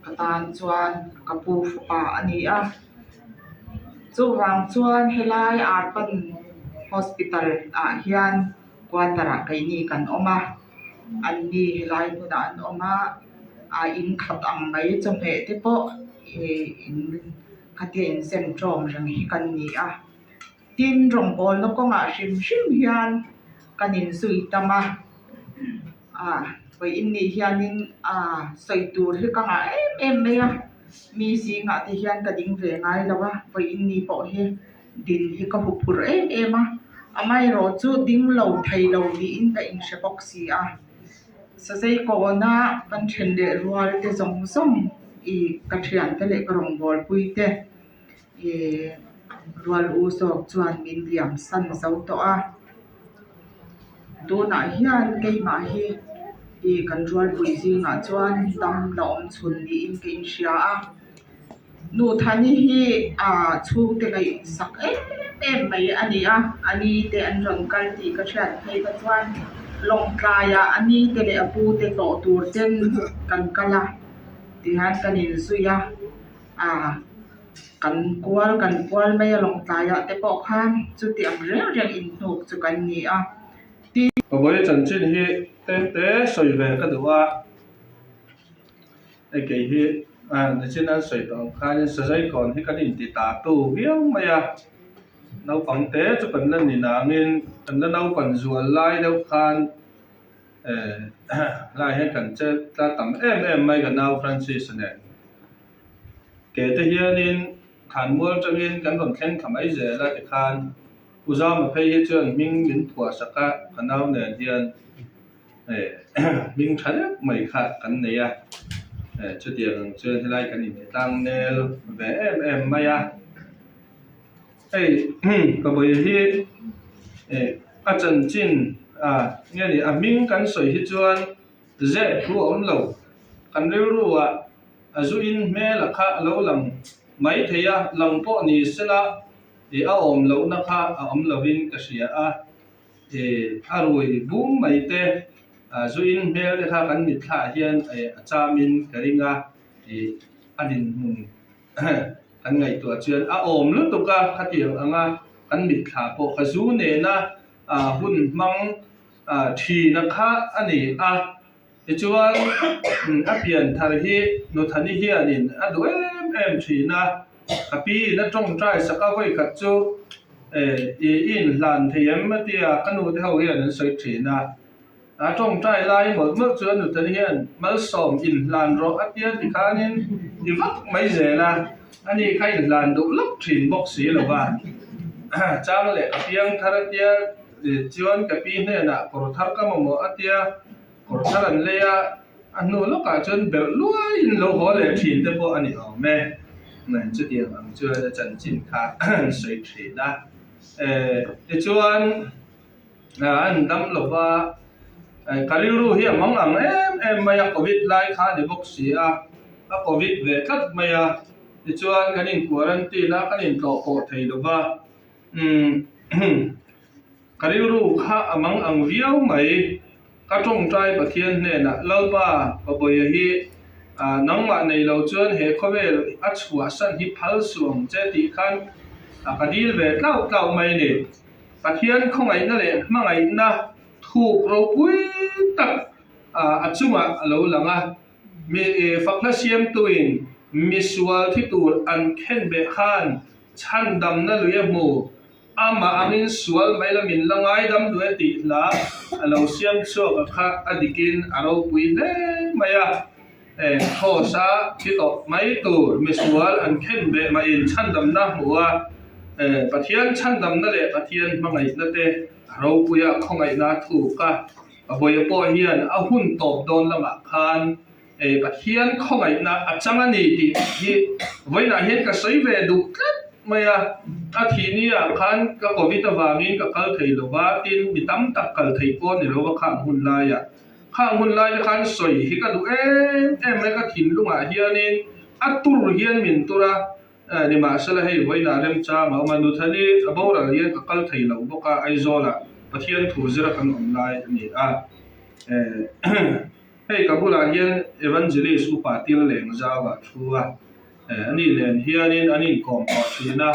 ka tan chuan ka pu fapa a ni a chuvang chuan helai arpan hospital ah hian quarter ah keini kan awm a an ni helai hmunah an awm a. a in khat ang mai chawhmeh te pawh ih in khatia inzem tawm reng hi kan ni a tin rawngbawlna kawngah hrim hrim hian kan inzui tam a ah vawiin nih hianin ah sawi tur hi ka ngah em em mai a mi zingah te hian ka ding ve ngai lo a vawiin ni pawh hi din hi ka huphurh em em a amaherawh chu ding lo thei lo niin ka inhre bawk si a. Sazei kawna kan then leh rual te zawng zawng ih ka thiante leh ka rawngbawlpui te ih rual u zawk chuan min liam san zo tawh a tunah hian keimah hi ih kan rualpui zingah chuan dam la awm chhun niin ka inhria a. Nuthani hi ah chhungte ngaihsak em em mai a ni a, a ni te an rawn kal tih ka hriat phei kha chuan Lawngtlaiah a ni te leh a pu te tlawh tur ten kan kal a tihian kan inzui a, ah kan kual kan kual mai a Lawngtlaiah te pawh khan chuti ang reng reng inhnuk chu kan ni a. Vawi chanchin hi tlem te sawi ve ka duh a. Hei kei hi nichin an sawi tawh ang khanin sazai kawn hi kan inti ta tu viau mai a, naupang te chu kan la ni nangin kan la naupan zual lai deuh khan eh lai hian kan che tla tam em em mai ka nau Francis nen. Ke te hianin khanmual tangin kan rawn thleng thla mai zel a tikhan U Zama phei hi chuan hming min phuah sak a ka nau nen hian. Hming tha deuh mai kha kan nei a, chutiang ang chuan helai kan inti tlang nel ve em em mai a. Hei ka vawi hi a chanchin nge ni a hming kan sawi hi chuan zeh thu a awm lo, kan rilru ah a zu in hmel a kha a lo lang mai thei a, lang pawh ni sela a awm lohna kha a awm lovin ka hria a. A rui bum mai te zu in hmel te kha kan mitthla ah hian a cham in ka ring a a dinhmun kan ngaihtuah chuan a awm lutuk a khatiang anga kan mitthla pawh kha zu nena hun hmang thina kha a ni a tichuan a pian thar hi Nuthani hianin a duh em em thin a. Ka pi in a tawngtai sak a vawi khat chu eh i inhlan thei em a tia ka nu te ho hian an sawi thin a. A tawngtai lai mawlh mawlh chu a nuten hian malsawm inhlan rawh a tia tikhanin i vak mai zel a, ani kha inhlan duh lawk thin bawk si lo va. Chang leh ka piang thar a tia chuan ka pi hnenah kawr thar ka mamawh a tia kawr thar an lei a. A hnu lawkah chuan berh luaiin lo haw leh thin te pawh a ni awm e. Chutiang ang chuan a chanchin kha an sawi thin a. Tichuan an dam lo va, ka rilru hi a mang ang em em mai a, Covid lai kha a ni bawk si a, a Covid ve tlat mai a. Tichuan kan in quarantine a, kan intlawh pawh thei lo va. Ka rilru kha a mang ang viau mai. Ka tawngtai Pathian hnenah, Lalpa, Pabawiha hi nangmah nei lo chuan he khawvel a chhuahsan hi phal suh ang che tih khan a ka dil ve tlauh tlauh mai a ni. Pathian khawngaihna leh hmangaihna thuk ropui tak a chungah a lo lang a. Mi fakhla siamtuin misual thi tur an khen beh khan chhandamna lui a hmu. Amah angin sual mai la min la ngaidam duh e tih hla a lo siam chhuak a kha a dikin a ropui hle mai a. Kraws a thi tawh mai tur misual an khen beh mahin chhandamna hmu a, Pathian chhandamna leh Pathian hmangaihna te a ropui a, khawngaihna a thuk a. A vawiah pawh hian a hun tawp dawn lamah khan Pathian khawngaihna a chang a ni tih hi vawiinah hian ka sawi ve duh tlat mai a. A thih niah khan ka covid avangin ka kal thei lo va, tin mi tam tak kal theih pawh ni lo va khang hun laiah. Khang hun laite khan sawi hi ka duh em em mai, ka thinlungah hianin a tur hian min tur a, Nimahsela hei vawiinah remchang a awm a, Nuthani a boral hian ka kal thei lo bawk a, Aizawlah Pathian thu zira kan awm lai a ni a. Hei ka bulah hian Evangelist upa Til Lengzau a thu a, ani nen hianin an inkawm tawh thin a.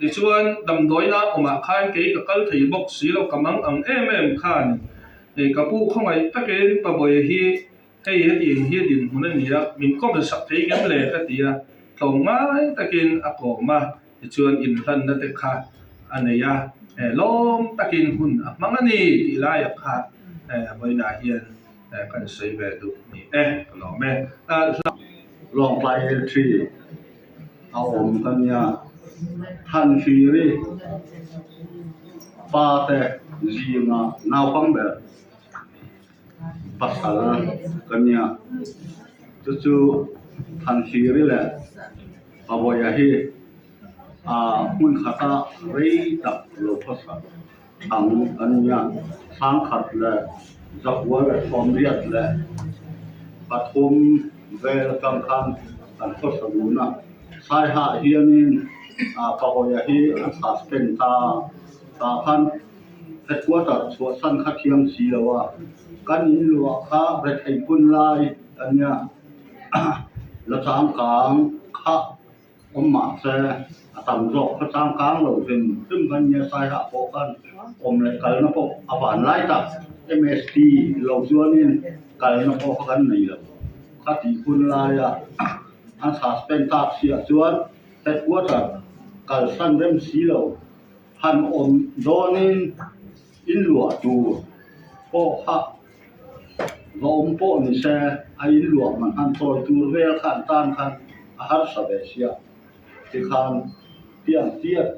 Tichuan damdawiina awmah khan kei ka kal thei bawk si lo, ka mang ang em em khan ka pu khawngaih takin Pabawi hi Hei hetiang hi dinhmun a ni a, min kawm sak thei ngem le ka ti a, tlawm ngai takin a kawm a, tichuan inhlanna te kha a nei a, lawm takin hun a hmang a ni tih laiah kha vawiinah hian kan sawi ve duh ni e, ka lawm e. Lawngtlai L3 a awm ka nia, Thanhliri pa te zinga naupang ber. Pasal ka nia chu chu Thanhliri leh Pawia hi ah hmun khata rei tak lo khawsak ang an nia Sangkhat leh Zakua leh Sawmriat leh pathum vel atang khan an khawsa dun a Saiha hianin ah Pawia hi a suspend ta tah khan. Headquarter chhuahsan kha thiam si lo a, kan in luah kha rethei hun lai a nia, la changkang kha awm mah se a tam zawk kha changkang lo hrim hrim kha nia Saihah pawh khan awm leh kalna pawh a van lai tak MST lo chuanin kalna pawh kha kan nei lo kha tih hun laia an suspend tak siah chuan headquarter kalsan rem si lo. Han awm dawnin in luah tur pawh kha va awm pawh ni se a in luah man han chawi tur vel kha an tan khan a harsa ve sia tikhan tiang tiat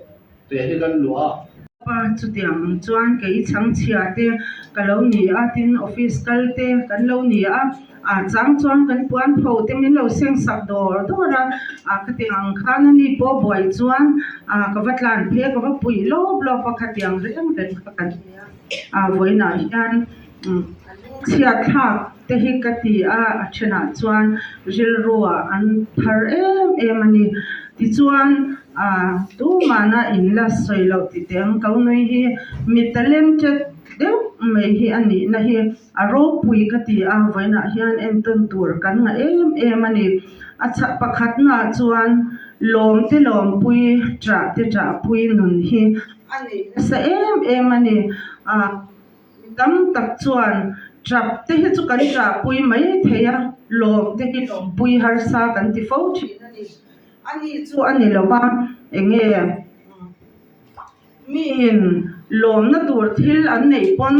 te hi kan luah a. Pa chutiang ang chuan kei chhangchhia te ka lo ni a tin office kal te kan lo ni a. A chang chuan kan puan pho te min lo seng sak dawr dawr a, a khatiang ang khan ani pawh buai chuan a ka va tlan phei a ka va puih lawp lawp a khatiang reng reng kha kan ti a, a vawiinah hian chhiat thlak te hi ka ti a, a thenah chuan rilruah an thar em em a ni. Tichuan a tumahna in la sawi loh ti teh ang ko nui hi mi talented deuh mai hi a nihna hi. A ropui ka ti a, vawiinah hian entawn tur kan ngah em em a ni. A chhak pakhatnaah chuan lawm te lawmpui, ṭah te ṭahpui nun hi a neih nasa em em a ni. A mi tam tak chuan ṭap te hi chu kan ṭahpui mai thei a, lawm te hi lawmpui harsa kan ti fo ṭhin a ni. Ani chu a ni lo va, eng nge? Miin lawmna tur thil an neih pawn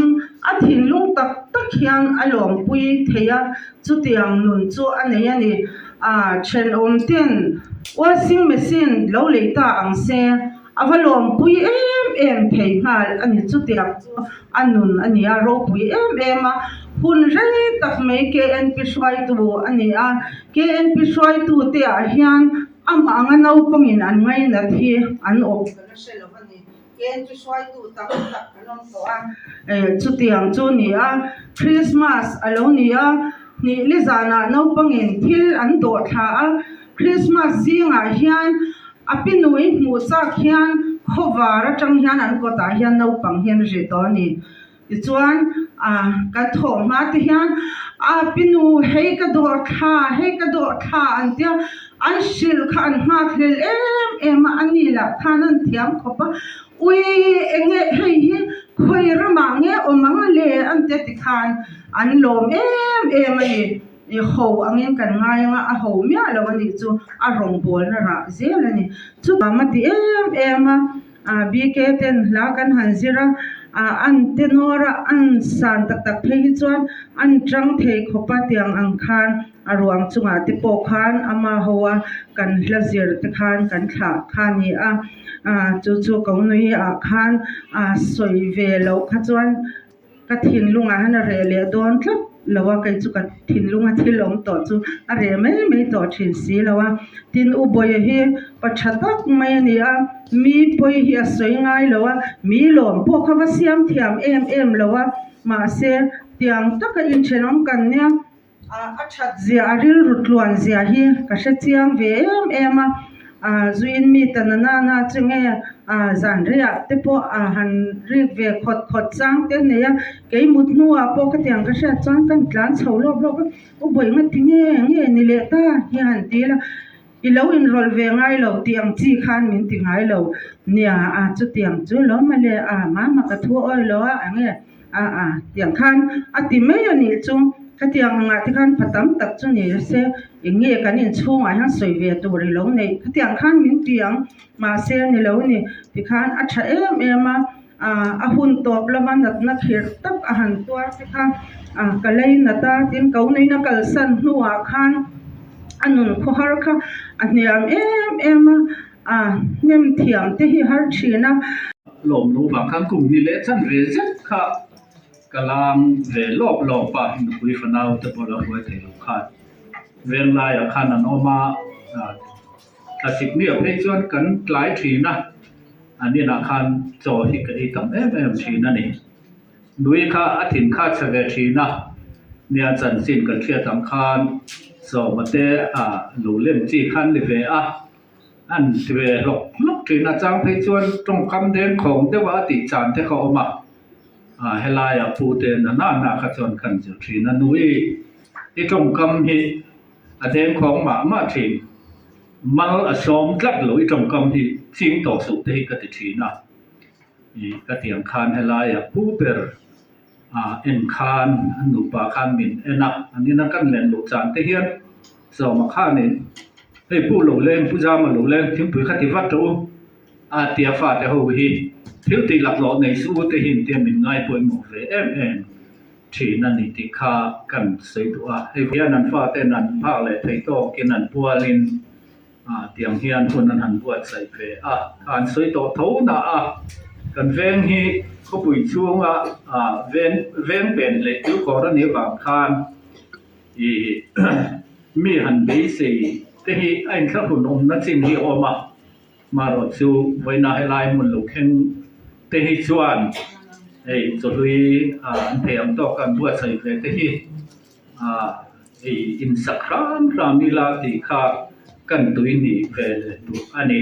a thinlung tak tak hian a lawmpui thei a, chutiang nun chu a nei a ni. Aa thenawm ten washing machine lo lei ta ang se, a va lawmpui em em thei nghal a ni. Chutiang chu a nun a ni a, ropui em em a, hun rei tak mai KNP hruaitu a ni a, KNP hruaitu te ah hian Amah anga naupangin an ngainat hi an awm ka la hre lo a ni. Ken chu hruaitu tak tak an awm tawh a, chutiang chu a ni a. Christmas a lo ni a, hnih li zanah naupangin thil an dawh thla a. Christmas zingah hian a pi nui hmuh chak hian khawvar atang hian an kawtah hian naupang hian ri tawh a ni. Tichuan ah kan thawh hma te hian a pi nu hei ka dawh thla hei ka dawh thla an tia. An hrilh kha an nghakhlel em em a, a ni lah khan an thiam khawp a, Ui enge hei hi khawi ramah nge awm ang le an ti a tikhan an lawm em em a ni. I ho angin kan ngai anga a ho miah lo a nih chu a rawngbawlna rah zel a ni. Chutah a ti em em a, BK ten hla kan han zir a, an tenor a an san tak tak phei hi chuan an tang thei khawp a tiang ang khan a ruang chungah te pawh khan ama ho a kan hla zir te khan kan thlah kha a ni a, chu chu ko nui ah khan sawi ve loh kha chuan. Ka thinlungah hian a reh leh dawn tlat lo a, kei chu ka thinlunga thil awm tawh chu a reh mai mai tawh thin si lo a. Tin, U Bawia hi pa tha tak mai a ni a, mi pawi hi a sawi ngai lo a, mi lawm pawh kha va siam thiam em em lo a, mahse tiang taka inthenawm kan nia A that zia, a rilru tluan zia hi ka hre chiang ve em em a, zuin mi ta na na na chu nge zan reiah te pawh a han rik ve khawt khawt chang te a nei a, kei mut hnuah pawh khatiang ka hriat chuan ka tlan chho lawp lawp a, u bawih nga ti nge nge ni leh ta hi a han ti la, i lo inrawlh ve ngai lo tih ang chi khan min ti ngai lo nia, a chutiang chu lo mawle a mama ka thu awi lo a enge. A a tiang khan a ti mai a nih chu khatiang angah te khan pa tam tak chu ni se eng nge kan inchhungah hian sawi ve tur i lo neih khatiang khan min ti ang mahse a ni lo ni tikhan a tha em em a ah a hun tawp lama natna khirh tak a han tuar te kha ah ka lei nat a tin ko nuina kalsan hnuah khan a nun khawhar kha a hniam em em a ah hnem thiam te hi har thin a. Lawm lo vang khan kum ni leh chan ve zet kha ka lang ve lawp lawp a, nupui fanau te pawh la hruai thei lo khan veng laiah khan an awm a, thlasik miah phei chuan kan tlai thin a, an inah khan chaw hi ka ei tam em em thin a ni. Nui kha a thin kha chhe ve thin a, nia chanchin kan hriat ang khan sawma te ah lo lem chi khan ni ve a. An ti ve hlawk hlawk thin a, chang phei chuan tawngkam deng khawng deuh a tih chan te kha a awm a, ah helaiah pu te na na na kha chuan kan zir thin a, nui i tawngkam hi a deng khawng mah mah thin, mal a sawm tlat lo i tawngkam hi ching tawh suh te hi ka ti thin a, ih ka tiang khan helaiah pu ber ah en khan an nupa khan min en a, an ina kan len luh chan te hian Sawma khanin, Hei pu lo leng, pu Zama lo leng, thingpui kha ti vat rawh u, a tia fate ho hi thil tih laklawh nei suh u te hi intia min ngai pawimawh ve em em thin a ni tih kha kan sawi duh a. Hei hian an faten an phak leh thei tawkin an pualin tiang hian hun an han buatsaih ve a, an sawi tawh tho na a, kan veng hi khawpui chhunga veng veng pen leh thilkhawr a nih avang khan Ih mi han beisei te hi a inthlahrun awmna chin hi a awm a, marawh chu vawiina helai hmun lo thleng te hi chuan hei chawhlui ah an thei ang tawk an buatsaih ve te hi ah hei insak hram hram ila tih kha kan tui hnih ve leh duh a ni.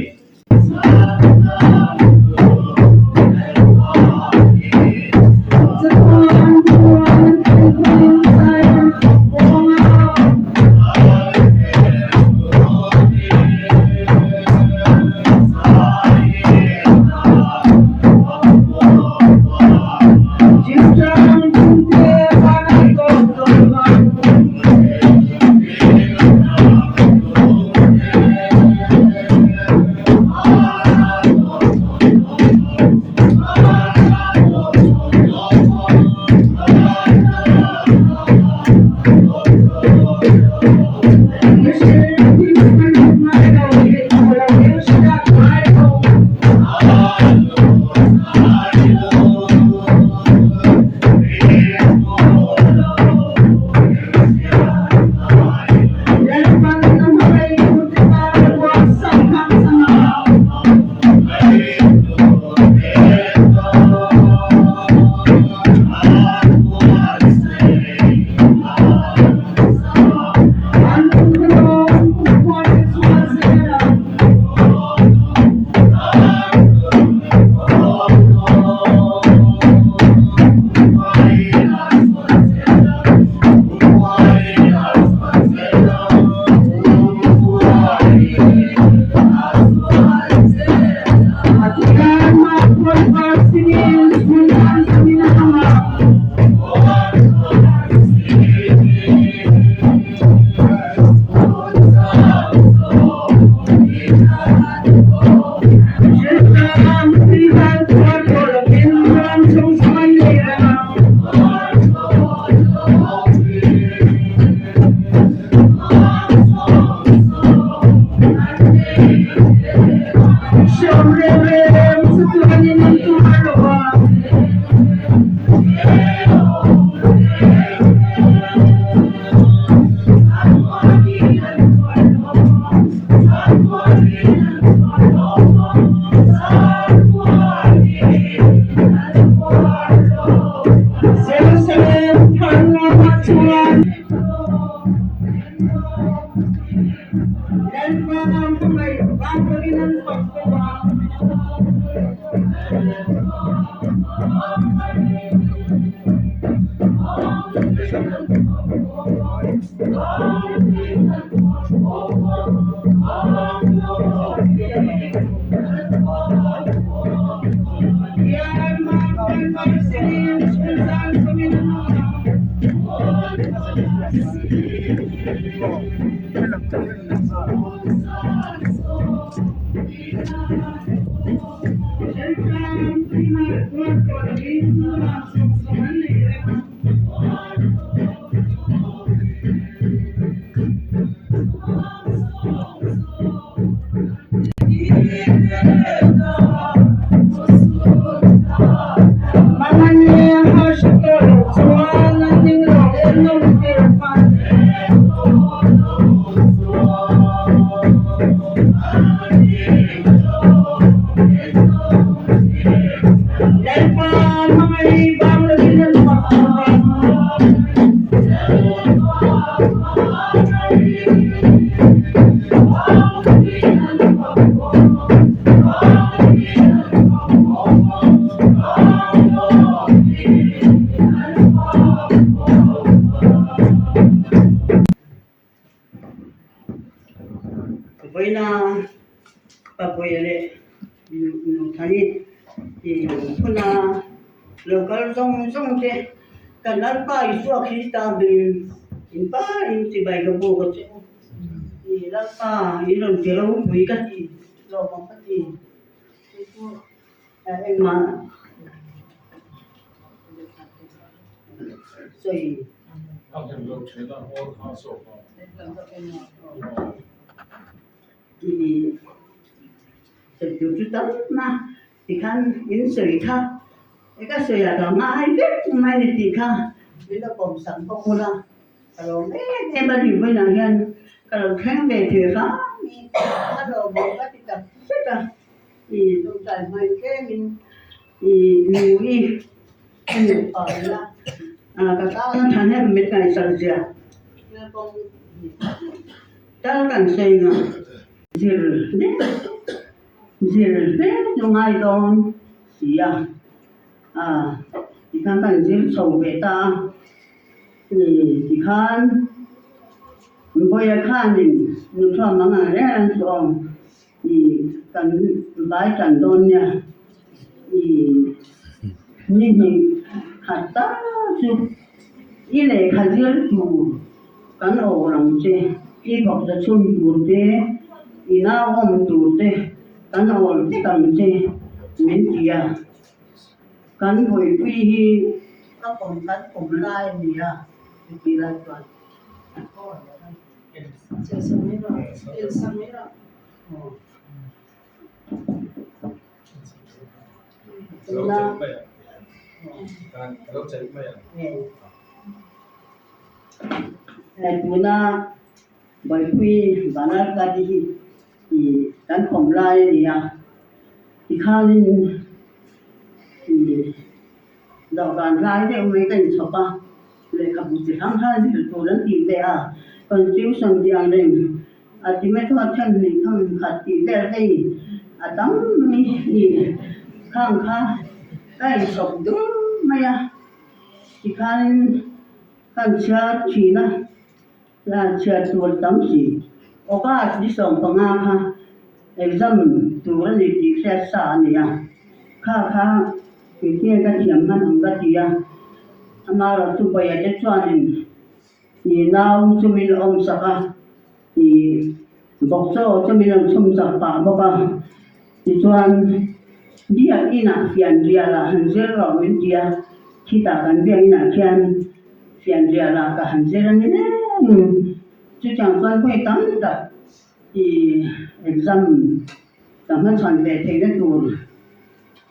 Vawiina Papuia leh Nuthani huna local zawng zawng te kan Lalpa Isua Krista hmingin in parin chibai ka buk a che u. Lalpa in rawn ti ropui ka ti, lawmawm ka ti. Hei chu engmah sawi. Sawi tur chu tam a tikhan in sawi kha e ka sawi ah ka ngai vek mai ni tih kha min lo pawm sak bawk ula ka lawm em em a ni vawiinah hian ka lo thleng ve thei hram hi ka lawm awm ka ti tak zet a ih tawngtai hmai tlemin ih nui ka nupa ila ka tana thahnem min ngaihsak zia. Tal kan sawi nga zir hle zir hle chu ngai dawn si a, ah tikhan kan zir chho ve ta a, tikhan Bawiha khanin nuthuam ang ang reng reng chu awm ih kan vai tan dawn nia ih ni hnih khat tal chu i lehkha zir tur Kan awh ang che, i vawkza chhun tur te, i nau awm tur te kan awl vek ang che min ti a. Kan buaipui hi ka pawm kan pawm lai a ni a, chutih lai chuan. Tuna Bawipuii Vanlalkati hi ih kan pawm lai a ni a, tikhanin ih dawhkan lai deuh mai ka inchhawp a, lehkhabu chi hrang hrang zir tur an tih ve a, constitution tih ang reng a ti mai thawk a then hnih thang khat tih vel te hi a tam mai ih khang kha ka inchhawp dum mai a. Tikhanin kan chhiar thin a, la chhiar tur tam si. August ni 15 kha exam tur a ni tih hriat sa a ni a, kha kha engtin ka thiam hman ang ka ti a, amaherawh chu Bawiha te chuanin ih nau chu min la awm sak a, ih bawkchaw chu min rawn chhum sak pah bawk a, tichuan. Biakinah fianrialah han zir rawh min ti a, khitah kan biakinah khian fianrialah ka han zir a ni reng. Chutiang chuan vawi tam tak i exam ka hmachhawn ve theihna tur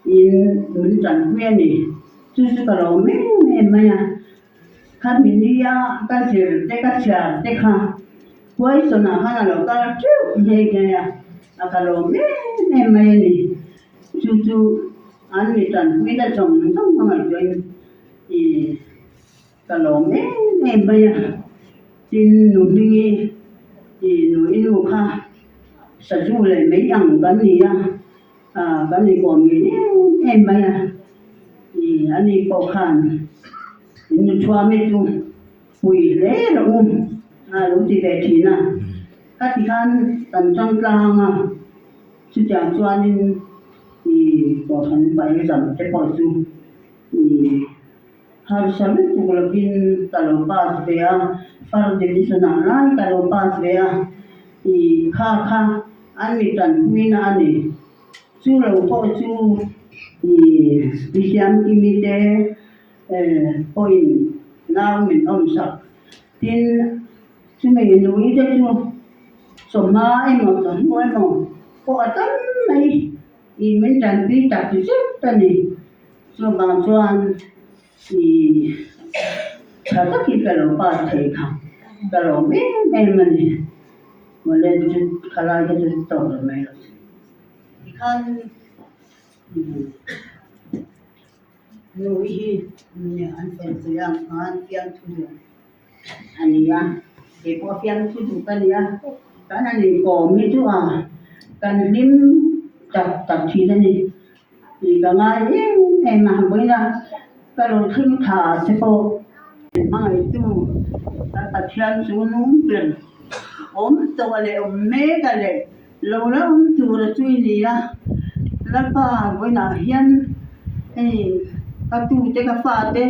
in min tanpui a ni. Chu chu ka lo em em mai a, khami nia ka zir te ka chhiar te kha question ah khan a lo kal teuh nghe nghe a, a ka lo em em mai a ni. Chu chu an mi tanpui na zawng zawng a ngaihtuah in i Ka lawm em em mai a, tin nu hmingi i nu i nu kha sazu leh mai ang kan ni a, ah kan inkawm ngei em em mai a, i ani pawh khan in nu thuami chu pui hle rawh u a lo ti ve thin a, khati khan kan tang tlang a, chutiang chuanin i kohhran paizam te pawh chu i. Harsa lutuk lovin ka lo pass ve a, first division ah lai ka lo pass ve a, i kha kha an mi tanpuina a ni. Chu lo pawh chu i i Siamkimi te pawhin nau min awmsak. Tin, chumi nui te chu chawhma emaw chawhnu emaw pawh a tam mai i min tanpui tak zet a ni. Chuvang chuan i tha takin ka lo pass thei kha ka lawm em em a ni. Mawle chu thalai te chu tawk lo mai lo che. Tikhan nu hi an fel pui ang khan fiamthu duh a ni a, keipawh fiamthu duh ka ni a, kan han inkawm hi chu a kan hlim tak tak thin a ni. Tih ka ngai em em a, vawiina ka lo thleng tha che pawh. Hmangaihtu kan Pathian chu nung ber awm tawh leh awm mek a leh lo la awm tur a chu i ni a, Lalpa vawiinah hian hei ka tute ka fate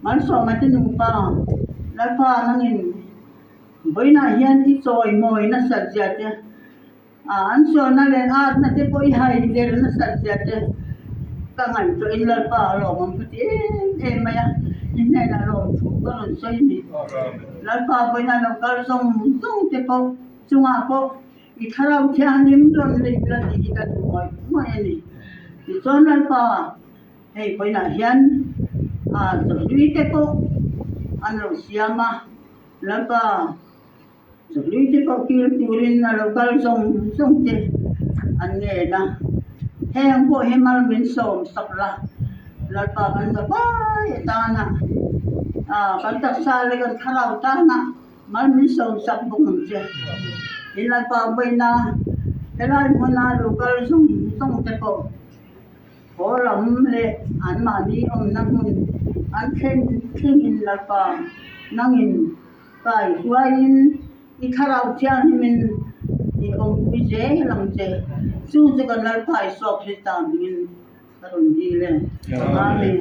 malsawma te nupa Lalpa nangin vawiinah hian i chawimawi nasat zia te An sualna leh atna te pawh i hai der nasat zia te ka ngaihtuah in Lalpa a lawmawm ka ti em em mai a, i hnenah lawmthu ka rawn sawi a ni. Lalpa vawiin a lo kal zawng zawng te pawh chungah pawh i thlarau thianghlim rawn lei la tih hi ka duh ngawih ngawih a ni. Tichuan Lalpa hei vawiinah hian chawhlui te pawh an lo siam a, Lalpa Chawhlui te pawh kil turin a lo kal zawng zawng te an ngen a, heng pawh hi mal min sawm sak la, Lalpa kan za vai atana kan taksa leh kan thlarau tana mal min sawm sak bawk ang che. Tin Lalpa vawiina helai hmuna lo kal zawng zawng te pawh haw lam leh anmahni awmna hmun an thlen thlengin Lalpa nangin Kai huaiin i thlarau thianghlimin i awmpui zel ang che. Chu chu kan Lalpa i suak hi ta hmingin ka rawn dil e. Amen.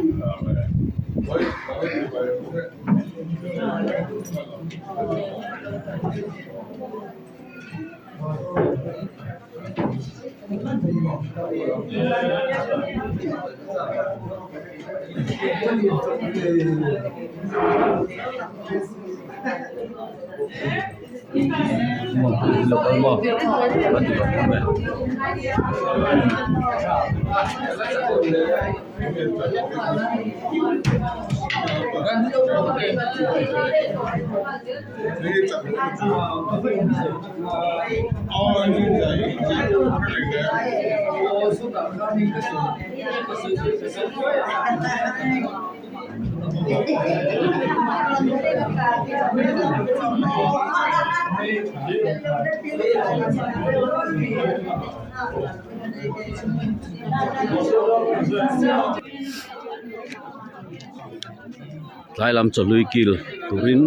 Tlai lam chawhlui kil turin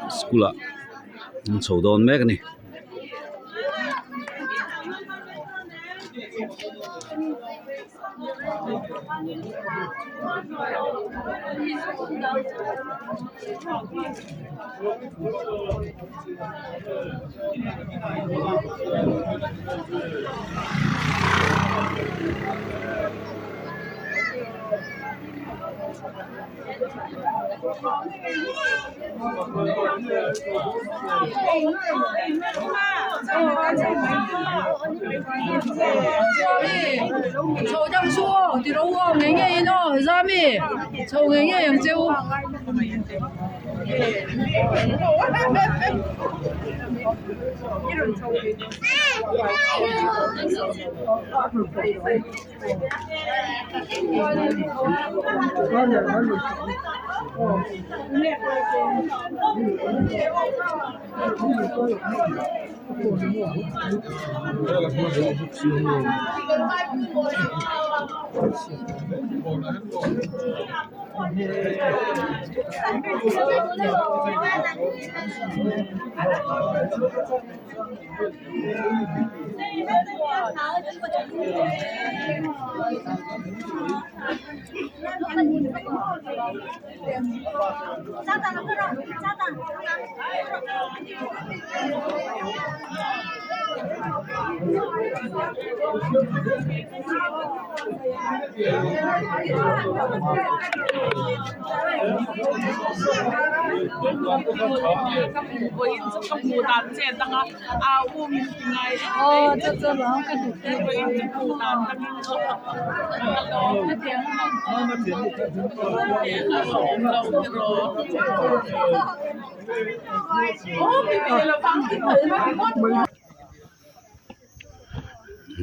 school ah an chho dawn mek a ni.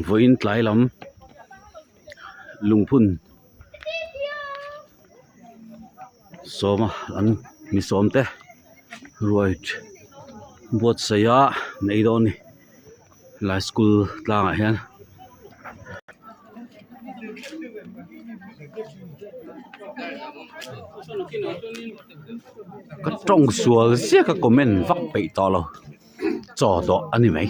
Vawiin tlai lam lungphun sawma an mi sawm te ruai buatsaih a nei dawn a ni helai school tlangah hian. Ka tawng sual ziak a comment vak peih tawh lo chaw dawh a ni mai.